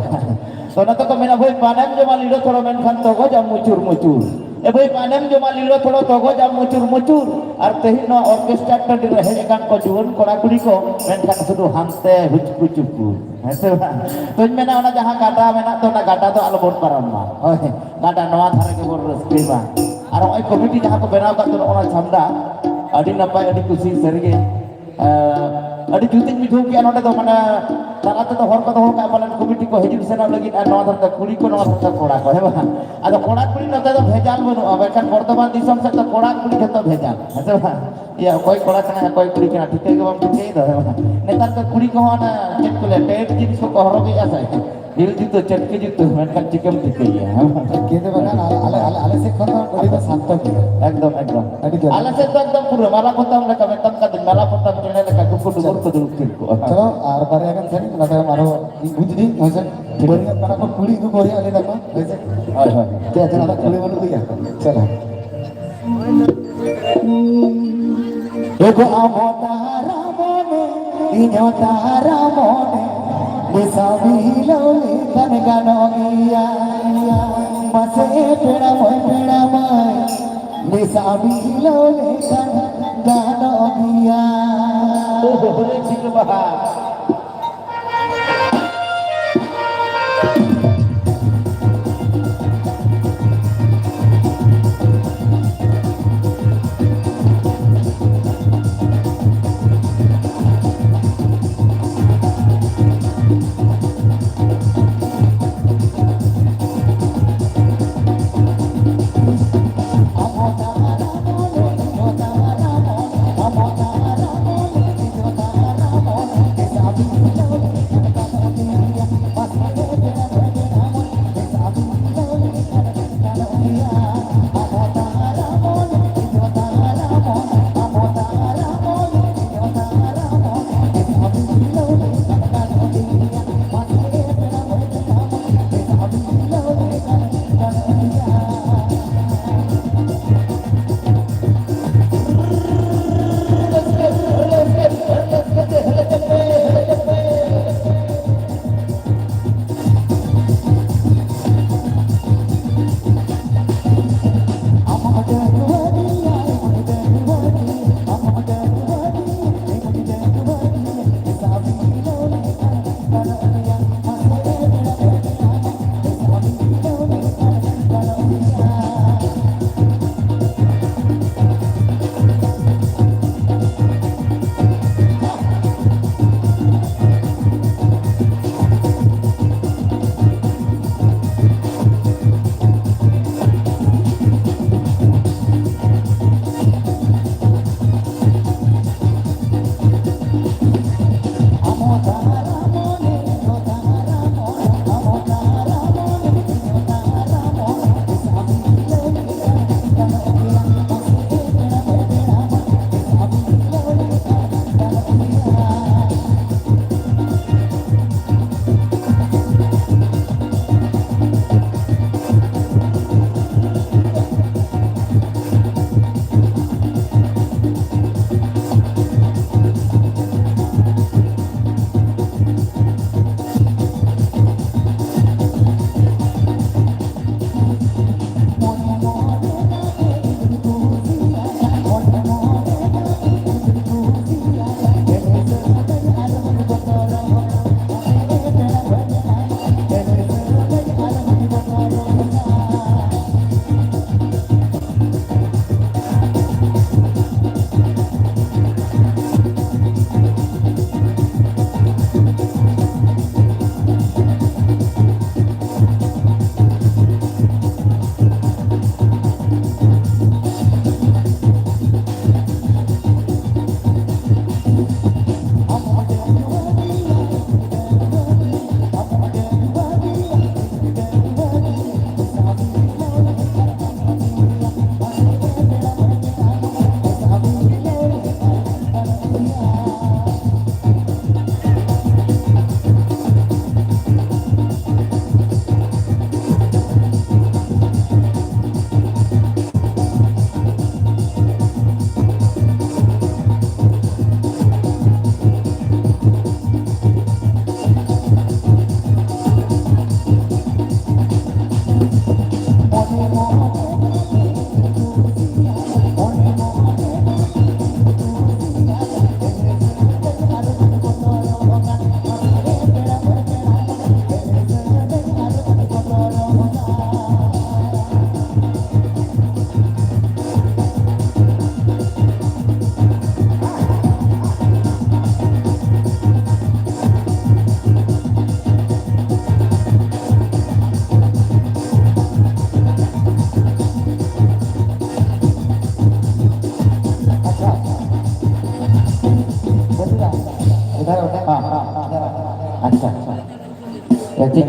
ᱛᱚ ᱚᱱᱟ ᱛᱮᱠᱚ ᱢᱮᱱᱟ, "ᱵᱷᱟᱹᱭ ᱯᱟᱱᱮᱢ ᱡᱚᱢᱟ ᱞᱤᱞᱚ ᱛᱷᱚᱲᱚ, ᱢᱮᱱᱠᱷᱟᱱ ᱛᱚᱜᱚᱡᱟᱢ ᱢᱩᱪᱩᱨ ᱢᱩᱪᱩᱨ᱾ ᱮ ᱵᱷᱟᱹᱭ ᱯᱟᱱᱮᱢ ᱡᱚᱢᱟ ᱞᱤᱞᱚ ᱛᱷᱚᱲᱚ, ᱛᱚᱜᱚᱡᱟᱢ ᱢᱩᱪᱩᱨ ᱢᱩᱪᱩᱨ᱾ ᱟᱨ ᱛᱮᱦᱮᱧ ᱱᱚᱣᱟ ᱚᱨᱠᱮᱥᱴᱨᱟ ᱴᱟᱺᱰᱤ ᱨᱮ ᱦᱮᱡ ᱟᱠᱟᱱ ᱠᱚ ᱡᱩᱣᱟᱹᱱ ᱠᱚᱲᱟ ᱠᱩᱲᱤ ᱠᱚ, ᱢᱮᱱᱠᱷᱟᱱ ᱥᱩᱫᱷᱩ ᱦᱟᱱᱛᱮ ᱦᱩᱪᱠᱩ ᱪᱩᱠᱩ᱾" ᱦᱮᱸ ᱥᱮ ᱵᱟᱝ? ᱛᱚᱧ ᱢᱮᱱᱟ, ᱚᱱᱟ ᱡᱟᱦᱟᱸ ᱜᱟᱰᱟ ᱢᱮᱱᱟᱜ ᱫᱚ, ᱚᱱᱟ ᱜᱟᱰᱟ ᱫᱚ ᱟᱞᱚᱵᱚᱱ ᱯᱟᱨᱚᱢ ᱢᱟ᱾ ᱦᱳᱭ, ᱜᱟᱰᱟ ᱱᱚᱣᱟ ᱫᱷᱟᱨᱮ ᱜᱮᱵᱚᱱ ᱨᱟᱹᱥᱠᱟᱹᱭ ᱢᱟ᱾ ᱟᱨ ᱱᱚᱜᱼᱚᱭ ᱠᱚᱢᱤᱴᱤ ᱡᱟᱦᱟᱸ ᱠᱚ ᱵᱮᱱᱟᱣ ᱟᱠᱟᱫ ᱫᱚ, ᱱᱚᱜᱼᱚ ᱱᱚᱣᱟ ᱪᱷᱟᱢᱰᱟ, ᱟᱹᱰᱤ ᱱᱟᱯᱟᱭ, ᱟᱹᱰᱤ ᱠᱩᱥᱤ, ᱥᱟᱹᱨᱤᱜᱮ᱾ ᱮᱸ, ᱟᱹᱰᱤ ᱡᱩᱛᱤᱧ ᱵᱩᱡᱷᱟᱹᱣ ᱠᱮᱜᱼᱟ᱾ ᱱᱚᱰᱮ ᱫᱚ ᱢᱟᱱᱮ ᱛᱟᱞᱟ ᱛᱮᱫᱚ ᱦᱚᱲ ᱠᱚ ᱫᱚᱦᱚ ᱠᱟᱜᱼᱟ, ᱯᱟᱞᱮᱱ ᱠᱚᱢᱤᱴᱤ ᱠᱚ ᱦᱤᱡᱩᱜ ᱥᱮᱱᱚᱜ ᱞᱟᱹᱜᱤᱫ, ᱟᱨ ᱱᱚᱣᱟ ᱫᱷᱟᱨᱮ ᱫᱚ ᱠᱩᱲᱤ ᱠᱚ, ᱱᱚᱣᱟ ᱫᱷᱟᱨᱮ ᱫᱚ ᱠᱚᱲᱟ ᱠᱚ, ᱦᱮᱸ ᱵᱟᱝ? ᱟᱫᱚ ᱠᱚᱲᱟ ᱠᱩᱲᱤ ᱱᱚᱛᱮ ᱫᱚ ᱵᱷᱮᱡᱟᱞ ᱵᱟᱹᱱᱩᱜᱼᱟ, ᱢᱮᱱᱠᱷᱟᱱ ᱵᱚᱨᱫᱷᱚᱢᱟᱱ ᱫᱤᱥᱚᱢ ᱥᱮᱫ ᱫᱚ ᱠᱚᱲᱟ ᱠᱩᱲᱤ ᱡᱷᱚᱛᱚ ᱵᱷᱮᱡᱟᱞ, ᱦᱮᱸ ᱥᱮ ᱵᱟᱝ? ᱤᱭᱟᱹ, ᱚᱠᱚᱭ ᱠᱚᱲᱟ ᱠᱟᱱᱟᱭ, ᱚᱠᱚᱭ ᱠᱩᱲᱤ ᱠᱟᱱᱟ, ᱴᱷᱤᱠᱟᱹ ᱜᱮ ᱵᱟᱢ ᱴᱷᱤᱠᱟᱹᱭ ᱫᱚ, ᱦᱮᱸ ᱵᱟᱝ? ᱱᱮᱛᱟᱨ ᱫᱚ ᱠᱩᱲᱤ ᱠᱚᱦᱚᱸ ᱚᱱᱟ ᱪᱮᱫ ᱠᱚ ᱞᱟᱹᱭᱟ, ᱯᱮᱱᱴ ᱡᱤᱱᱥ ᱠᱚᱠᱚ ᱦᱚᱨᱚᱜᱮᱜᱼᱟ ᱥᱮ? ᱦᱤᱞ ᱡᱩᱛᱟᱹ, ᱪᱟᱹᱴᱠᱤ ᱡᱩᱛᱟᱹ, ᱢᱮᱱᱠᱷᱟᱱ ᱪᱤᱠᱟᱹᱢ ᱴᱷᱤᱠᱟᱹᱭᱟ, ᱦᱮᱸ ᱵᱟᱝ? ᱠᱤᱱᱛᱩ ᱵᱟᱠᱷᱟᱱ ᱟᱞᱮ, ᱟᱞᱮ, ᱟᱞᱮ, ᱟᱞᱮ ᱥᱮᱫ ᱠᱷᱚᱱ ᱫᱚ ᱟᱹᱰᱤ ᱠᱚ ᱥᱟᱱᱛᱚ ᱜᱮᱭᱟ᱾ ᱮᱠᱫᱚᱢ, ᱮᱠᱫᱚᱢ᱾ ᱟᱹᱰᱤ ᱡᱳᱨ᱾ ᱟᱞᱮ ᱥᱮᱫ ᱫᱚ ᱮᱠᱫᱚᱢ ᱯᱩᱨᱟᱹ ᱢᱟᱞᱟ ᱯᱚᱛᱟᱢ ᱞᱮᱠᱟ, ᱢᱮᱛᱟᱢ ᱠᱟᱹᱱᱟᱹᱧ, ᱢᱟᱞᱟ ᱯᱚᱛᱟᱢ ᱪᱮᱬᱮ ᱞᱮᱠᱟ ᱠᱩᱠᱩ ᱰᱩᱵᱩᱨ ᱠᱚ ᱫᱩᱲᱩᱵ ᱛᱷᱤᱨ ᱠᱚᱜᱼᱟ᱾ ᱪᱚᱞᱚ, ᱟᱨ ᱵᱟᱨᱭᱟ ᱜᱟᱱ ᱥᱮᱨᱮᱧ, ᱚᱱᱟ ᱛᱟᱭᱚᱢ ᱟᱨᱦᱚᱸ ᱤᱧ ᱵᱩᱡᱽ ᱫᱤᱧ, ᱦᱮᱸ ᱥᱮ? ᱵᱟᱹᱲᱤᱡᱚᱜ ᱠᱟᱱᱟ ᱠᱚ, ᱠᱩᱲᱤ ᱠᱚ ᱦᱩᱭᱩᱜᱼᱟ, ᱞᱟᱹᱭ ᱫᱟᱠᱚ, ᱦᱮᱸ ᱥᱮ? ᱦᱳᱭ, ᱦᱳᱭ᱾ ᱪᱮᱫ ᱟᱫᱚ ᱠᱩᱲᱤ ᱵᱟᱹᱱᱩᱜ ᱜᱮᱭᱟ? ᱪᱚᱞᱚ᱾ ᱮ ᱜᱚ ᱟᱢ ᱦᱚᱸ ᱛᱟᱨᱟ ᱢᱚᱱᱮ, ᱤᱧ ᱦᱚᱸ ᱛᱟᱨᱟ ᱢᱚᱱᱮ, ᱢᱮᱥᱟ ᱢᱤᱞᱟᱹᱣ ᱞᱮᱠᱷᱟᱱ ᱜᱟᱱᱚᱜ ᱜᱮᱭᱟ᱾ ᱢᱟᱥᱮ ᱯᱮᱲᱟ ᱢᱟᱹᱭ, ᱯᱮᱲᱟ ᱢᱟᱹᱭ, ᱢᱮᱥᱟ ᱢᱤᱞᱟᱹᱣ ᱞᱮᱠᱷᱟᱱ ᱜᱟᱱᱚᱜ ᱜᱮᱭᱟ᱾ ᱳᱦᱳ, ᱦᱳᱭ, ᱴᱷᱤᱠ ᱵᱟᱦᱟ᱾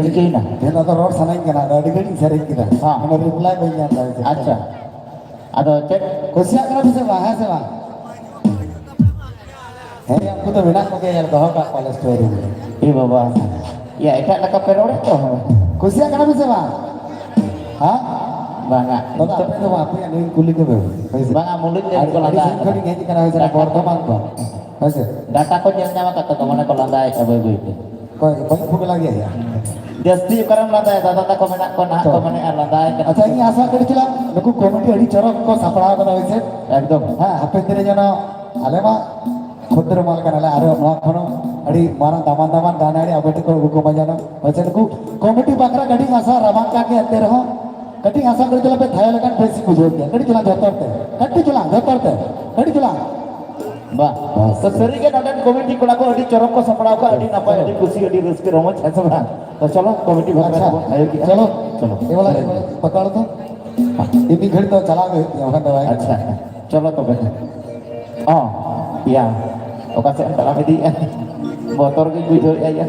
ᱪᱤᱠᱟᱹᱭᱮᱱᱟ? ᱛᱮᱦᱮᱧ ᱫᱚ ᱨᱚᱲ ᱥᱟᱱᱟᱧ ᱠᱟᱱᱟ, ᱟᱫᱚ ᱟᱹᱰᱤ ᱜᱷᱟᱹᱲᱤᱡ ᱤᱧ ᱥᱮᱨᱮᱧ ᱠᱮᱫᱟ᱾ ᱦᱮᱸ᱾ ᱚᱱᱟ reply ᱵᱟᱹᱧ ᱧᱟᱢ ᱫᱟ᱾ ᱟᱪᱪᱷᱟ᱾ ᱟᱫᱚ ᱪᱮᱫ? ᱠᱩᱥᱤᱭᱟᱜ ᱠᱟᱱᱟ ᱯᱮ ᱥᱮ ᱵᱟᱝ? ᱦᱮᱸ ᱥᱮ ᱵᱟᱝ? ᱦᱮᱸ, ᱩᱱᱠᱩ ᱫᱚ ᱢᱮᱱᱟᱜ ᱠᱚᱜᱮᱭᱟ, ᱧᱮᱞ ᱫᱚᱦᱚ ᱠᱟᱜ ᱠᱚᱣᱟ ᱞᱮ story ᱨᱮ᱾ ᱮ ᱵᱟᱵᱟ, ᱭᱟ, ᱮᱴᱟᱜ ᱞᱮᱠᱟ ᱯᱮ ᱨᱚᱲᱮᱫ ᱫᱚ᱾ ᱠᱩᱥᱤᱭᱟᱜ ᱠᱟᱱᱟ ᱯᱮ ᱥᱮ ᱵᱟᱝ? ᱦᱮᱸ? ᱵᱟᱝᱟ, ᱫᱟᱫᱟ, ᱱᱤᱛᱚᱜ ᱟᱯᱮ ᱫᱚ ᱵᱟᱝ, ᱟᱯᱮᱭᱟᱜ ᱱᱩᱭ ᱠᱩᱞᱤ ᱠᱚᱯᱮ, ᱦᱳᱭ ᱥᱮ? ᱵᱟᱝᱟ, ᱢᱩᱞᱩᱡ ᱜᱮ ᱟᱹᱰᱤ, ᱠᱚ ᱟᱹᱰᱤ ᱞᱟᱸᱫᱟ ᱥᱟᱺᱜᱤᱧ ᱠᱷᱚᱱ ᱟᱠᱟᱫᱟ᱾ ᱤᱧ ᱦᱮᱡ ᱟᱠᱟᱱᱟ, ᱦᱳᱭ ᱥᱮ? ᱰᱟᱴᱟ ᱵᱚᱨᱫᱷᱚᱢᱟᱱ ᱠᱷᱚᱱ, ᱦᱳᱭ ᱥᱮ? ᱰᱟᱴᱟ ᱠᱚ ᱧᱮᱞ ᱧᱟᱢ ᱟᱠᱟᱫ ᱛᱟᱠᱚ, ᱢᱟᱱᱮ ᱠᱚ ᱞᱟᱸᱫᱟᱭᱮᱫᱼᱟ ᱵᱟᱹᱭ ᱵᱟᱹᱭ ᱛᱮ᱾ ᱚᱠᱚᱭ, ᱚᱠᱚᱭ ᱠᱚ ᱞᱟᱸᱫᱟᱭᱮᱫᱼᱟ? ᱡᱟᱹᱥᱛᱤ ᱚᱠᱟᱨᱮᱢ ᱞᱟᱸᱫᱟᱭᱟ? ᱫᱟᱫᱟ ᱛᱟᱠᱚ ᱢᱮᱱᱟᱜ ᱠᱚᱣᱟ, ᱱᱟᱦᱟᱜ ᱛᱚ᱾ ᱠᱚ ᱢᱮᱱᱮᱫᱼᱟ, ᱞᱟᱸᱫᱟᱭ ᱠᱟᱱᱟ᱾ ᱟᱪᱪᱷᱟ, ᱤᱧ ᱟᱥᱟ ᱠᱟᱹᱴᱤᱡ ᱪᱟᱞᱟᱝ, ᱱᱩᱠᱩ ᱠᱚᱢᱤᱴᱤ ᱟᱹᱰᱤ ᱪᱚᱨᱚᱠ ᱠᱚ ᱥᱟᱯᱲᱟᱣ ᱠᱟᱫᱟ, ᱦᱳᱭ ᱥᱮ? ᱮᱠᱫᱚᱢ᱾ ᱦᱮᱸ, ᱦᱟᱯᱮᱱ ᱫᱤᱱ ᱨᱮ ᱡᱮᱱᱚ ᱟᱞᱮ ᱢᱟ ᱠᱷᱩᱫᱽᱨᱚ ᱢᱟᱞ ᱠᱟᱱᱟᱞᱮ, ᱟᱨᱚ ᱱᱚᱣᱟ ᱠᱷᱚᱱ ᱦᱚᱸ ᱟᱹᱰᱤ ᱢᱟᱨᱟᱝ ᱫᱟᱢᱟᱱ ᱫᱟᱢᱟᱱ ᱜᱟᱱ ᱟᱹᱰᱤ ᱟᱵᱚ ᱴᱷᱮᱱ ᱠᱚ ᱟᱹᱜᱩ ᱠᱚᱢᱟ ᱡᱮᱱᱚ᱾ ᱦᱳᱭ ᱥᱮ, ᱱᱩᱠᱩ ᱠᱚᱢᱤᱴᱤ ᱵᱟᱠᱷᱨᱟ ᱠᱟᱹᱴᱤᱡ ᱟᱥᱟ ᱨᱟᱵᱟᱝ ᱠᱟᱱ ᱜᱮᱭᱟ, ᱮᱱᱛᱮ ᱨᱮᱦᱚᱸ ᱠᱟᱹᱴᱤᱡ ᱟᱥᱟ ᱠᱚᱨᱮ ᱪᱟᱞᱟᱜ ᱯᱮ, ᱛᱷᱟᱭᱚ ᱞᱮᱠᱷᱟᱱ ᱵᱮᱥ ᱤᱧ ᱵᱩᱡᱷᱟᱹᱣ ᱠᱮᱭᱟ᱾ ᱠᱟᱹᱴᱤᱡ ᱪᱟᱞᱟᱝ ᱡᱚᱛᱚᱨ ᱛᱮ, ᱠᱟᱹᱴᱤᱡ ᱪᱟᱞᱟᱝ ᱡᱚᱛᱚᱨ ᱛᱮ, ᱠᱟᱹᱴᱤᱡ ᱪᱟᱞᱟᱝ᱾ ᱵᱟᱦ᱾ ᱵᱟᱥ᱾ ᱛᱚ ᱥᱟᱹᱨᱤᱜᱮ ᱱᱚᱰᱮᱱ ᱠᱚᱢᱤᱴᱤ ᱠᱚᱲᱟ ᱠᱚ ᱟᱹᱰᱤ ᱱᱟᱯᱟᱭ, ᱟᱹᱰᱤ ᱠᱩᱥᱤ, ᱟᱹᱰᱤ ᱨᱟᱹᱥᱠᱟᱹ ᱨᱚᱢᱚᱡᱽ, ᱦᱮᱸ ᱥᱮ ᱵᱟᱝ? ᱛᱚ ᱪᱚᱞᱚ ᱠᱚᱢᱤᱴᱤ ᱵᱟᱠᱷᱨᱟ ᱟᱪᱪᱷᱟ, ᱛᱮᱵᱚᱱ ᱛᱷᱟᱭᱚ ᱠᱮᱜᱼᱟ᱾ ᱪᱚᱞᱚ᱾ ᱪᱚᱞᱚ᱾ ᱮ ᱵᱚᱞᱮ, ᱥᱟᱹᱨᱤᱜᱮ᱾ ᱯᱟᱠᱟᱲ ᱫᱚ᱾ ᱢᱤᱫ ᱜᱷᱟᱹᱲᱤᱡ ᱫᱚ ᱪᱟᱞᱟᱣ ᱜᱮ ᱦᱩᱭᱩᱜ ᱛᱤᱧᱟ, ᱵᱟᱠᱷᱟᱱ ᱫᱚ ᱵᱟᱭ ᱟᱪᱪᱷᱟ, ᱪᱚᱞᱚ ᱛᱚᱵᱮ᱾ ᱚ, ᱭᱟ, ᱚᱠᱟ ᱥᱮᱫ ᱮᱢ ᱛᱟᱲᱟᱢ ᱤᱫᱤᱭᱮᱫᱼᱟ? ᱵᱚᱛᱚᱨ ᱜᱤᱧ ᱵᱩᱡᱷᱟᱹᱣᱮᱫᱼᱟ, ᱭᱟ᱾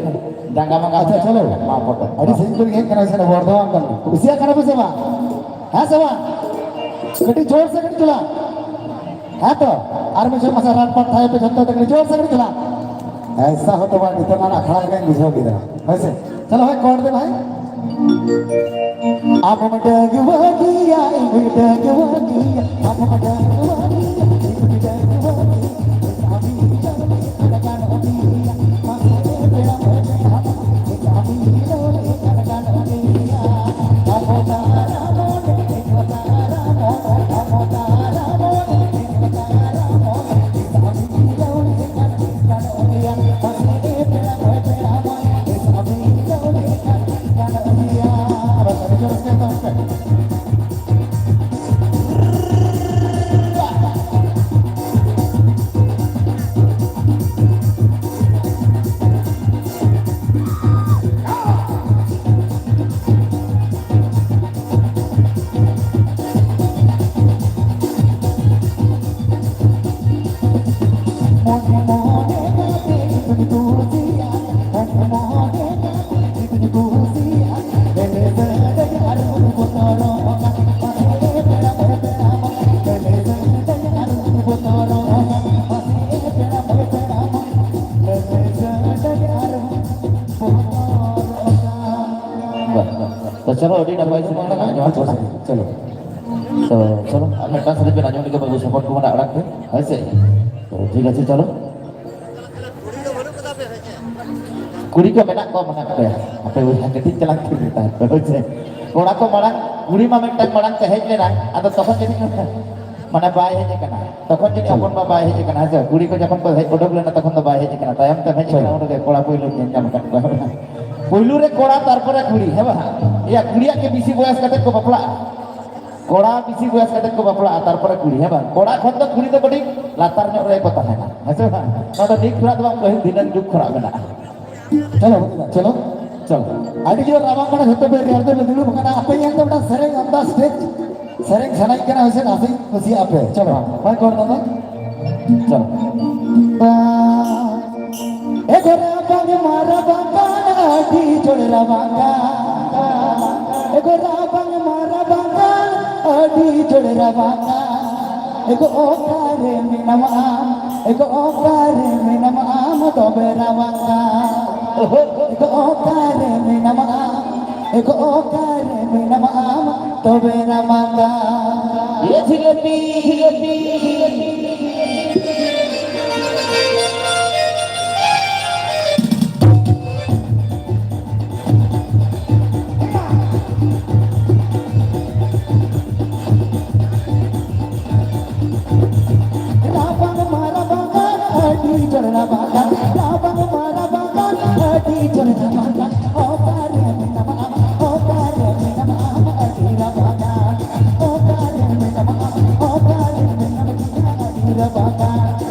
ᱡᱟᱸᱜᱟ ᱢᱟ ᱟᱪᱪᱷᱟ, ᱪᱚᱞᱚ᱾ ᱢᱟ ᱯᱚᱴᱚᱢ᱾ ᱟᱹᱰᱤ ᱥᱟᱺᱜᱤᱧ ᱠᱷᱚᱱ ᱦᱮᱡ ᱠᱟᱱᱟ, ᱥᱮ ᱵᱚᱨᱫᱷᱚᱢᱟᱱ ᱠᱷᱚᱱ᱾ ᱠᱩᱥᱤᱭᱟᱜ ᱠᱟᱱᱟ ᱯᱮ ᱥᱮ ᱵᱟᱝ? ᱦᱮᱸ ᱥᱮ ᱵᱟᱝ? ᱠᱟᱹᱴᱤᱡ ᱡᱳᱨ ᱥᱮ ᱠᱟᱹᱴᱤᱡ ᱪᱚᱞᱟ᱾ ᱦᱮᱸ ᱛᱚ? ᱟᱨ ᱢᱤᱫ ᱡᱷᱚᱠ ᱢᱟᱥᱮ ᱨᱟᱴ ᱯᱟᱴ ᱛᱷᱟᱭᱚ ᱯᱮ ᱡᱷᱚᱛᱚ ᱛᱮ ᱠᱟᱹᱴᱤᱡ ᱡᱳᱨ ᱥᱮ ᱠᱟᱹᱴᱤᱡ ᱪᱚᱞᱟ᱾ ᱮᱥᱟ ᱦᱚ ᱛᱚ ᱵᱟᱝ, ᱱᱤᱛᱚᱜ ᱱᱟᱜ ᱟᱠᱷᱲᱟ ᱞᱮᱠᱟᱧ ᱵᱩᱡᱷᱟᱹᱣ ᱠᱮᱫᱟ᱾ ᱦᱳᱭ ᱥᱮ? ᱪᱚᱞᱚ ᱵᱷᱟᱭ, ᱠᱚᱨ ᱫᱮ ᱵᱷᱟᱭ᱾ ᱟᱢ ᱦᱚᱸᱢ ᱰᱟᱺᱜᱩᱣᱟᱹ ᱜᱮᱭᱟ, ᱤᱧ ᱦᱚᱸᱧ ᱰᱟᱺᱜᱩᱣᱟᱹ ᱜᱮᱭᱟ, ᱟᱢ ᱦᱚᱸᱢ ᱰᱟᱺᱜᱩᱣᱟᱹ ᱜᱮᱭᱟ, ᱤᱧ ᱦᱚᱸᱧ ᱰᱟᱺᱜᱩᱣᱟᱹ ᱜᱮᱭᱟ᱾ ᱟᱸᱡᱚᱢ ᱦᱚᱪᱚ ᱥᱮ᱾ ᱪᱚᱞᱚ᱾ ᱛᱚ, ᱪᱚᱞᱚ᱾ ᱟᱨ ᱢᱤᱫᱴᱟᱝ ᱥᱮᱨᱮᱧ ᱵᱮᱱ ᱟᱸᱡᱚᱢ ᱞᱮᱜᱮ ᱵᱟᱹᱵᱩ, ᱥᱚᱯᱚᱱ ᱠᱩᱢᱟᱨᱟᱜ ᱟᱲᱟᱝ ᱛᱮ᱾ ᱦᱳᱭ ᱥᱮ? ᱛᱚ, ᱴᱷᱤᱠ ᱟᱪᱷᱮ, ᱪᱚᱞᱚ᱾ ᱠᱩᱲᱤ ᱠᱚ ᱢᱮᱱᱟᱜ ᱠᱚᱣᱟ, ᱢᱮᱱᱟᱜ ᱠᱚᱣᱟ᱾ ᱟᱯᱮ ᱵᱚᱭᱦᱟ ᱠᱟᱹᱴᱤᱡ ᱪᱟᱞᱟᱝ ᱛᱷᱤᱨ ᱛᱟᱦᱮᱱ ᱯᱮ, ᱦᱳᱭ ᱥᱮ? ᱠᱚᱲᱟ ᱠᱚ ᱢᱟᱲᱟᱝ, ᱠᱩᱲᱤ ᱢᱟ ᱢᱤᱫᱴᱟᱝ ᱢᱟᱲᱟᱝ ᱛᱮ ᱦᱮᱡ ᱞᱮᱱᱟᱭ, ᱟᱫᱚ ᱛᱚᱠᱷᱚᱱ ᱡᱟᱹᱱᱤᱡ ᱢᱟᱱᱮ ᱵᱟᱭ ᱦᱮᱡ ᱟᱠᱟᱱᱟ᱾ ᱛᱚᱠᱷᱚᱱ ᱡᱟᱹᱱᱤᱡ ᱦᱚᱯᱚᱱ ᱵᱟ ᱵᱟᱭ ᱦᱮᱡ ᱟᱠᱟᱱᱟ, ᱦᱮᱸ ᱥᱮ? ᱠᱩᱲᱤ ᱠᱚ ᱡᱚᱠᱷᱚᱱ ᱠᱚ ᱦᱮᱡ ᱩᱰᱩᱠ ᱞᱮᱱᱟ, ᱛᱚᱠᱷᱚᱱ ᱫᱚ ᱵᱟᱭ ᱦᱮᱡ ᱟᱠᱟᱱᱟ᱾ ᱛᱟᱭᱚᱢ ᱛᱮ ᱦᱮᱡ ᱟᱠᱟᱱᱟ, ᱩᱱ ᱨᱮᱜᱮ ᱠᱚᱲᱟ ᱯᱳᱭᱞᱳ ᱧᱮᱞ ᱧᱟᱢ ᱟᱠᱟᱫ ᱠᱚᱣᱟ᱾ ᱯᱳᱭᱞᱳ ᱨᱮ ᱠᱚᱲᱟ, ᱛᱟᱨᱯᱚᱨᱮ ᱠᱩᱲᱤ, ᱦᱮᱸ ᱵᱟᱝ? ᱮᱭᱟ, ᱠᱩᱲᱤᱭᱟᱜ ᱜᱮ ᱵᱮᱥᱤ ᱵᱚᱭᱚᱥ ᱠᱟᱛᱮ ᱠᱚ ᱵᱟᱯᱞᱟᱜᱼᱟ᱾ ᱠᱚᱲᱟ ᱵᱮᱥᱤ ᱵᱚᱭᱚᱥ ᱠᱟᱛᱮ ᱠᱚ ᱵᱟᱯᱞᱟᱜᱼᱟ, ᱛᱟᱨᱯᱚᱨᱮ ᱠᱩᱲᱤ, ᱦᱮᱸ ᱵᱟᱝ? ᱠᱚᱲᱟ ᱠᱷᱚᱱ ᱫᱚ ᱠᱩᱲᱤ ᱫᱚ ᱠᱟᱹᱴᱤᱡ ᱞᱟᱛᱟᱨ ᱧᱚᱜ ᱨᱮᱜᱮ ᱠᱚ ᱛᱟᱦᱮᱱᱟ, ᱦᱮᱸ ᱥᱮ ᱵᱟᱝ? ᱱᱚᱣᱟ ᱫᱚ ᱱᱤᱛ ᱠᱷᱚᱱᱟᱜ ᱫᱚ ᱵᱟᱝ, ᱯᱟᱹᱦᱤᱞ ᱫᱷᱤᱱᱟᱹᱝ ᱡᱩᱜᱽ ᱠᱷᱚᱱᱟᱜ ᱢᱮᱱᱟᱜᱼᱟ᱾ ᱪᱚᱞᱚ, ᱪᱚᱞᱚ, ᱪᱚᱞᱚ᱾ ᱟᱹᱰᱤ ᱡᱳᱨ ᱨᱟᱵᱟᱝ ᱠᱟᱱᱟ, ᱡᱷᱚᱛᱚ ᱯᱮ ᱨᱮᱭᱟᱲ ᱛᱮ ᱯᱮ ᱫᱩᱲᱩᱵ ᱟᱠᱟᱱᱟ᱾ ᱟᱯᱮ ᱧᱮᱞ ᱛᱮ ᱢᱤᱫᱴᱟᱝ ᱥᱮᱨᱮᱧ on the stage ᱥᱮᱨᱮᱧ ᱥᱟᱱᱟᱧ ᱠᱟᱱᱟ, ᱦᱳᱭ ᱥᱮ, ᱱᱟᱥᱮᱧ ᱠᱩᱥᱤᱭᱟᱜᱼᱟ ᱯᱮ᱾ ᱪᱚᱞᱚ, ᱦᱳᱭ, ᱠᱚᱨ ᱫᱚ᱾ ᱪᱚᱞᱚ᱾ ᱮ ᱜᱚ ᱨᱟᱵᱟᱝ ᱢᱟ ᱨᱟᱵᱟᱝ ᱠᱟᱱ, ᱟᱹᱰᱤ ᱡᱳᱨ ᱨᱟᱵᱟᱝ ᱠᱟᱱ᱾ ᱮ ᱜᱚ ᱨᱟᱵᱟᱝ ᱢᱟ ᱨᱟᱵᱟᱝ ᱠᱟᱱ, ᱟᱹᱰᱤ ᱡᱳᱨ ᱨᱟᱵᱟᱝ ᱠᱟᱱ᱾ ᱮ ᱜᱚ ᱚᱠᱟᱨᱮ ᱢᱮᱱᱟᱢᱟ ᱟᱢ? ᱮ ᱜᱚ ᱚᱠᱟᱨᱮ ᱢᱮᱱᱟᱢᱟ ᱟᱢ? ᱫᱚᱢᱮ ᱨᱟᱵᱟᱝ ᱠᱟᱱ᱾ ᱮ ᱜᱚ ᱚᱠᱟᱨᱮ ᱢᱮᱱᱟᱢᱟ ᱟᱢ? ᱮ ᱜᱚ ᱚᱠᱟᱨᱮ ᱢᱮᱱᱟᱢᱟ ᱟᱢ? ᱫᱚᱢᱮ ᱨᱟᱵᱟᱝ ᱠᱟᱱ᱾ ᱮ ᱡᱷᱤᱞᱟᱹᱯᱤ, ᱡᱷᱤᱞᱟᱹᱯᱤ, ᱡᱷᱤᱞᱟᱹᱯᱤ᱾ ᱨᱟᱵᱟᱝ ᱢᱟ ᱨᱟᱵᱟᱝ ᱠᱟᱱ, ᱟᱹᱰᱤ ᱡᱳᱨ ᱨᱟᱵᱟᱝ ᱠᱟᱱ᱾ ᱨᱟᱵᱟᱝ ᱢᱟ ᱨᱟᱵᱟᱝ ᱠᱟᱱ, ᱟᱹᱰᱤ ᱡᱳᱨ ᱨᱟᱵᱟᱝ ᱠᱟᱱ᱾ ᱚᱠᱟᱨᱮ ᱢᱮᱱᱟᱢᱟ ᱟᱢ? ᱚᱠᱟᱨᱮ ᱢᱮᱱᱟᱢᱟ ᱟᱢ? ᱟᱹᱰᱤ ᱨᱟᱵᱟᱝ ᱠᱟᱱ᱾ ᱚᱠᱟᱨᱮ ᱢᱮᱱᱟᱢᱟ ᱟᱢ? ᱚᱠᱟᱨᱮ ᱢᱮᱱᱟᱢᱟ ᱟᱢ? ᱟᱹᱰᱤ ᱨᱟᱵᱟᱝ ᱠᱟᱱ᱾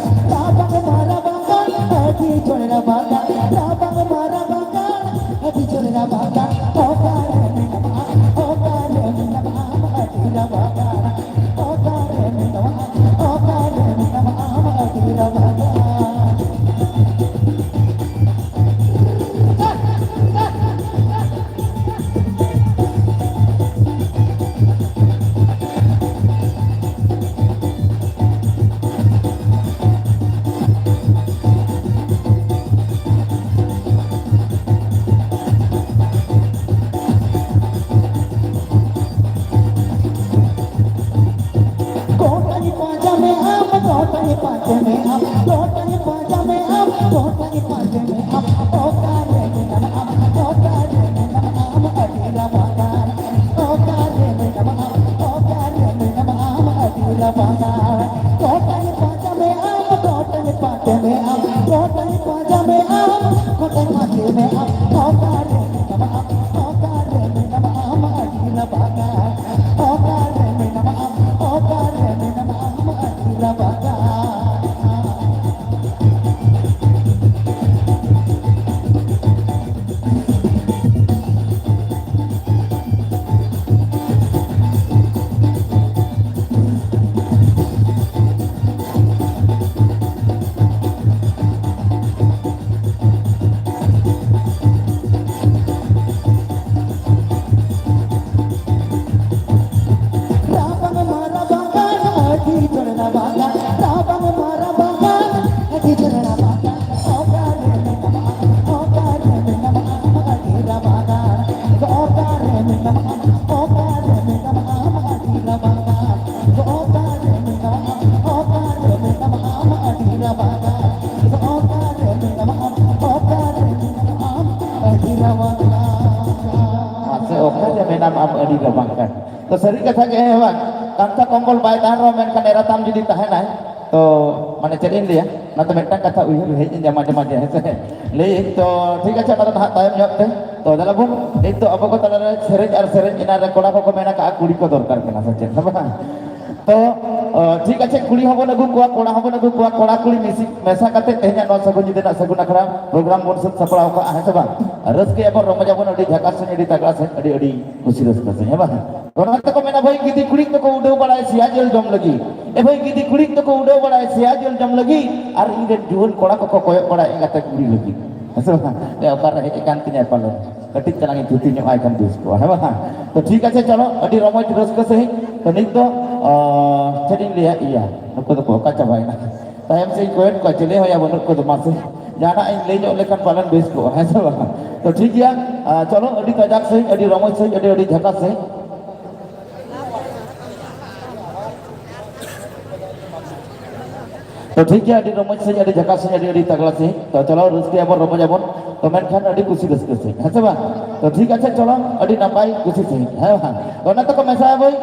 ᱨᱟᱵᱟᱝ ᱢᱟ ᱨᱟᱵᱟᱝ ᱠᱟᱱ, ᱟᱹᱰᱤ ᱡᱳᱨ ᱨᱟᱵᱟᱝ ᱠᱟᱱ᱾ ᱨᱟᱵᱟᱝ ᱢᱟ ᱨᱟᱵᱟᱝ ᱠᱟᱱ, ᱟᱹᱰᱤ ᱡᱳᱨ ᱨᱟᱵᱟᱝ ᱠᱟᱱ᱾ ᱚᱠᱟᱨᱮ ᱢᱮᱱᱟᱢᱟ ᱟᱢ? ᱚᱠᱟᱨᱮ ᱢᱮᱱᱟᱢᱟ ᱟᱢ? ᱟᱹᱰᱤ ᱨᱟᱵᱟᱝ ᱠᱟᱱ᱾ ᱚᱠᱟᱨᱮ ᱢᱮᱱᱟᱢᱟ ᱟᱢ? ᱚᱠᱟᱨᱮ ᱢᱮᱱᱟᱢᱟ ᱟᱢ? ᱟᱹᱰᱤ ᱨᱟᱵᱟᱝ ᱠᱟᱱ᱾ ᱜᱚᱴᱟᱧ ᱯᱟᱸᱡᱟ ᱢᱮᱭᱟ, ᱜᱚᱴᱟᱧ ᱯᱟᱸᱡᱟ ᱢᱮᱭᱟ, ᱚᱠᱟᱨᱮ ᱢᱮᱱᱟᱢᱟ ᱟᱢ, ᱚᱠᱟᱨᱮ ᱢᱮᱱᱟᱢᱟ ᱟᱢ, ᱟᱹᱰᱤ ᱨᱟᱵᱟᱝᱟ᱾ ᱚᱠᱟᱨᱮ ᱢᱮᱱᱟᱢᱟ ᱟᱢ, ᱚᱠᱟᱨᱮ ᱢᱮᱱᱟᱢᱟ ᱟᱢ, ᱟᱹᱰᱤ ᱨᱟᱵᱟᱝᱟ᱾ ᱜᱚᱴᱟᱧ ᱯᱟᱸᱡᱟ ᱢᱮᱭᱟ, ᱜᱚᱴᱟᱧ ᱯᱟᱸᱡᱟ ᱢᱮᱭᱟ, ᱜᱚᱴᱟᱧ ᱯᱟᱸᱡᱟ ᱢᱮᱭᱟ, ᱜᱚᱴᱟᱧ ᱯᱟᱸᱡᱟ ᱢᱮᱭᱟ, ᱚᱠᱟᱨᱮ ᱢᱮᱱᱟᱢᱟ ᱟᱢ, ᱚᱠᱟᱨᱮ ᱢᱮᱱᱟᱢᱟ ᱟᱢ, ᱟᱹᱰᱤ ᱨᱟᱵᱟᱝᱟ᱾ ᱚᱠᱟᱨᱮ ᱢᱮᱱᱟᱢᱟ ᱟᱢ, ᱚᱠᱟᱨᱮ ᱢᱮᱱᱟᱢᱟ ᱟᱢ, ᱟᱹᱰᱤ ᱨᱟᱵᱟᱝᱟ᱾ ᱨᱟᱵᱟᱝ ᱢᱟ ᱨᱟᱵᱟᱝᱟ, ᱟᱹᱰᱤ ᱡᱳᱨ ᱨᱟᱵᱟᱝᱟ᱾ ᱨᱟᱵᱟᱝ ᱢᱟ ᱨᱟᱵᱟᱝᱟ, ᱟᱹᱰᱤ ᱡᱳᱨ ᱨᱟᱵᱟᱝᱟ᱾ ᱚᱠᱟᱨᱮ ᱢᱮᱱᱟᱢᱟ ᱟᱢ, ᱚᱠᱟᱨᱮ ᱢᱮᱱᱟᱢᱟ ᱟᱢ, ᱟᱹᱰᱤ ᱨᱟᱵᱟᱝᱟ᱾ ᱚᱠᱟᱨᱮ ᱢᱮᱱᱟᱢᱟ ᱟᱢ, ᱚᱠᱟᱨᱮ ᱢᱮᱱᱟᱢᱟ ᱟᱢ, ᱟᱹᱰᱤ ᱨᱟᱵᱟᱝᱟ᱾ ᱚᱠᱟᱨᱮ ᱢᱮᱱᱟᱢᱟ ᱟᱢ, ᱚᱠᱟᱨᱮ ᱢᱮᱱᱟᱢᱟ ᱟᱢ, ᱟᱹᱰᱤ ᱨᱟᱵᱟᱝᱟ᱾ ᱚᱠᱟᱨᱮ ᱢᱮᱱᱟᱢᱟ ᱟᱢ, ᱚᱠᱟᱨᱮ ᱢᱮᱱᱟᱢᱟ ᱟᱢ, ᱟᱹᱰᱤ ᱨᱟᱵᱟᱝᱟ᱾ ᱢᱟᱥᱮ, ᱚᱠᱟᱨᱮ ᱢᱮᱱᱟᱢᱟ ᱟᱢ, ᱟᱹᱰᱤ ᱨᱟᱵᱟᱝᱟ᱾ ᱛᱚ, ᱥᱟᱹᱨᱤ ᱠᱟᱛᱷᱟ ᱜᱮ, ᱦᱮᱸ ᱵᱟᱝ? ᱠᱟᱱᱛᱷᱟ ᱠᱚᱢᱵᱚᱞ ᱵᱟᱭ ᱛᱟᱦᱮᱱ ᱨᱮᱦᱚᱸ, ᱢᱮᱱᱠᱷᱟᱱ ᱮᱨᱟᱛᱟᱢ ᱡᱩᱫᱤ ᱛᱟᱦᱮᱱᱟᱭ, ᱛᱚ, ᱢᱟᱱᱮ, ᱪᱮᱫ ᱤᱧ ᱞᱟᱹᱭᱟ, ᱚᱱᱟᱛᱮ ᱢᱤᱫᱴᱟᱝ ᱠᱟᱛᱷᱟ ᱩᱭᱦᱟᱹᱨ ᱦᱮᱡ ᱤᱧ ᱢᱟᱡᱷᱮ ᱢᱟᱡᱷᱮ, ᱦᱮᱸ ᱥᱮ? ᱞᱟᱹᱭᱟᱹᱧ ᱛᱚ, ᱴᱷᱤᱠ ᱟᱪᱷᱮ, ᱚᱱᱟ ᱫᱚ ᱱᱟᱦᱟᱜ ᱛᱟᱭᱚᱢ ᱧᱚᱜ ᱛᱮ᱾ ᱛᱚ, ᱫᱮᱞᱟ ᱵᱚᱱ, ᱱᱤᱛ ᱫᱚ ᱟᱵᱚ ᱠᱚ ᱛᱟᱞᱟᱨᱮ ᱥᱮᱨᱮᱧ ᱟᱨ ᱥᱮᱨᱮᱧ ᱮᱱᱟ ᱨᱮ ᱠᱚᱲᱟ ᱠᱚᱠᱚ ᱢᱮᱱ ᱟᱠᱟᱫᱼᱟ, ᱠᱩᱲᱤ ᱠᱚ ᱫᱚᱨᱠᱟᱨ ᱠᱟᱱᱟ, ᱥᱮ ᱪᱮᱫ? ᱦᱮᱸ ᱵᱟᱝ? ᱛᱚ, ᱚ, ᱴᱷᱤᱠ ᱟᱪᱷᱮ, ᱠᱩᱲᱤ ᱦᱚᱸᱵᱚᱱ ᱟᱹᱜᱩ ᱠᱚᱣᱟ, ᱠᱚᱲᱟ ᱦᱚᱸᱵᱚᱱ ᱟᱹᱜᱩ ᱠᱚᱣᱟ, ᱠᱚᱲᱟ ᱠᱩᱲᱤ ᱢᱤᱥᱤ ᱢᱮᱥᱟ ᱠᱟᱛᱮ ᱛᱮᱦᱮᱧᱟᱜ ᱱᱚᱣᱟ ᱥᱟᱹᱜᱩᱱ ᱧᱤᱫᱟᱹ ᱨᱮᱱᱟᱜ ᱥᱟᱹᱜᱩᱱ ᱟᱠᱷᱲᱟ ᱯᱨᱳᱜᱨᱟᱢ ᱵᱚᱱ ᱥᱟᱹᱛ ᱥᱟᱯᱲᱟᱣ ᱠᱟᱜᱼᱟ, ᱦᱮᱸ ᱥᱮ ᱵᱟᱝ? ᱨᱟᱹᱥᱠᱟᱹᱭᱟᱵᱚᱱ, ᱨᱚᱢᱚᱡᱟᱵᱚᱱ, ᱟᱹᱰᱤ ᱡᱷᱟᱠᱟᱥ ᱥᱮ ᱟᱹᱰᱤ ᱛᱟᱜᱲᱟ ᱥᱮ ᱟᱹᱰᱤ, ᱟᱹᱰᱤ ᱠᱩᱥᱤ ᱨᱟᱹᱥᱠᱟᱹ ᱥᱮ, ᱦᱮᱸ ᱵᱟᱝ? ᱚᱱᱟ ᱛᱮᱠᱚ ᱢᱮᱱᱟ, "ᱵᱷᱟᱹᱭ ᱜᱤᱫᱤ ᱠᱩᱲᱤᱫ ᱫᱚᱠᱚ ᱩᱰᱟᱹᱣ ᱵᱟᱲᱟᱭ ᱥᱮᱭᱟ ᱡᱤᱞ ᱡᱚᱢ ᱞᱟᱹᱜᱤᱫ᱾ ᱮ ᱵᱷᱟᱹᱭ ᱜᱤᱫᱤ ᱠᱩᱲᱤᱫ ᱫᱚᱠᱚ ᱩᱰᱟᱹᱣ ᱵᱟᱲᱟᱭ ᱥᱮᱭᱟ ᱡᱤᱞ ᱡᱚᱢ ᱞᱟᱹᱜᱤᱫ, ᱟᱨ ᱤᱧ ᱨᱮᱱ ᱡᱩᱣᱟᱹᱱ ᱠᱚᱲᱟ ᱠᱚᱠᱚ ᱠᱚᱭᱚᱜ ᱵᱟᱲᱟᱭ ᱮᱸᱜᱟᱛᱮ ᱠᱩᱲᱤ ᱞᱟᱹᱜᱤᱫ᱾" ᱦᱮᱸ ᱥᱮ ᱵᱟᱝ? ᱮ, ᱚᱠᱟᱨᱮ ᱦᱮᱡ ᱟᱠᱟᱱ ᱛᱤᱧᱟᱭ ᱯᱟᱞᱮ? ᱠᱟᱹᱴᱤᱡ ᱪᱟᱞᱟᱝ ᱤᱧ ᱛᱷᱩᱛᱤ ᱧᱚᱜ ᱟᱭ ᱠᱷᱟᱱ ᱵᱮᱥ ᱠᱚᱜᱼᱟ, ᱦᱮᱸ ᱵᱟᱝ? ᱛᱚ ᱴᱷᱤᱠ ᱟᱪᱷᱮ, ᱪᱚᱞᱚ, ᱟᱹᱰᱤ ᱨᱚᱢᱚᱡᱽ ᱨᱟᱹᱥᱠᱟᱹ ᱥᱟᱺᱦᱤᱡ᱾ ᱛᱚ ᱱᱤᱛ ᱫᱚ, ᱟ, ᱪᱮᱫ ᱤᱧ ᱞᱟᱹᱭᱟ, ᱤᱭᱟᱹ, ᱱᱩᱠᱩ ᱫᱚᱠᱚ ᱚᱠᱟ ᱪᱟᱵᱟᱭᱮᱱᱟ? ᱛᱟᱭᱚᱢ ᱥᱮᱫ ᱤᱧ ᱠᱚᱭᱚᱜ ᱠᱚᱣᱟ, ᱪᱤᱞᱤ ᱦᱚᱸ ᱭᱟ ᱵᱟᱹᱱᱩᱜ ᱠᱚᱫᱚ, ᱢᱟᱥᱮ᱾ ᱡᱟᱦᱟᱱᱟᱜ ᱤᱧ ᱞᱟᱹᱭ ᱧᱚᱜ ᱞᱮᱠᱷᱟᱱ ᱯᱟᱞᱮᱱ ᱵᱮᱥ ᱠᱚᱜᱼᱟ, ᱦᱮᱸ ᱥᱮ ᱵᱟᱝ? ᱛᱚ ᱴᱷᱤᱠ ᱜᱮᱭᱟ, ᱟ, ᱪᱚᱞᱚ, ᱟᱹᱰᱤ ᱠᱟᱡᱟᱠ ᱥᱟᱺᱦᱤᱡ, ᱟᱹᱰᱤ ᱨᱚᱢᱚᱡᱽ ᱥᱟᱺᱦᱤᱡ, ᱟᱹᱰᱤ, ᱟᱹᱰᱤ ᱡᱷᱟᱠᱟᱥ ᱥᱟᱺᱦᱤᱡ᱾ ᱛᱚ ᱴᱷᱤᱠ ᱜᱮᱭᱟ, ᱟᱹᱰᱤ ᱨᱚᱢᱚᱡᱽ ᱥᱟᱺᱦᱤᱡ, ᱟᱹᱰᱤ ᱡᱷᱟᱠᱟᱥ ᱥᱟᱺᱦᱤᱡ, ᱟᱹᱰᱤ, ᱟᱹᱰᱤ ᱛᱟᱜᱲᱟ ᱥᱟᱺᱦᱤᱡ᱾ ᱛᱚ ᱪᱚᱞᱚ, ᱨᱟᱹᱥᱠᱟᱹᱭᱟᱵᱚᱱ, ᱨᱚᱢᱚᱡᱟᱵᱚᱱ᱾ ᱛᱚ ᱢᱮᱱᱠᱷᱟᱱ ᱟᱹᱰᱤ ᱠᱩᱥᱤ ᱨᱟᱹᱥᱠᱟᱹ ᱥᱟᱺᱦᱤᱡ, ᱦᱮᱸ ᱥᱮ ᱵᱟᱝ? ᱛᱚ ᱴᱷᱤᱠ ᱟᱪᱷᱮ, ᱪᱚᱞᱚ, ᱟᱹᱰᱤ ᱱᱟᱯᱟᱭ ᱠᱩᱥᱤ ᱥᱟᱺᱦᱤᱡ, ᱦᱮᱸ ᱵᱟᱝ? ᱛᱚ ᱚᱱᱟ ᱛᱮᱠᱚ ᱢᱮᱥᱟᱭᱟ ᱵᱷᱟᱹᱭ,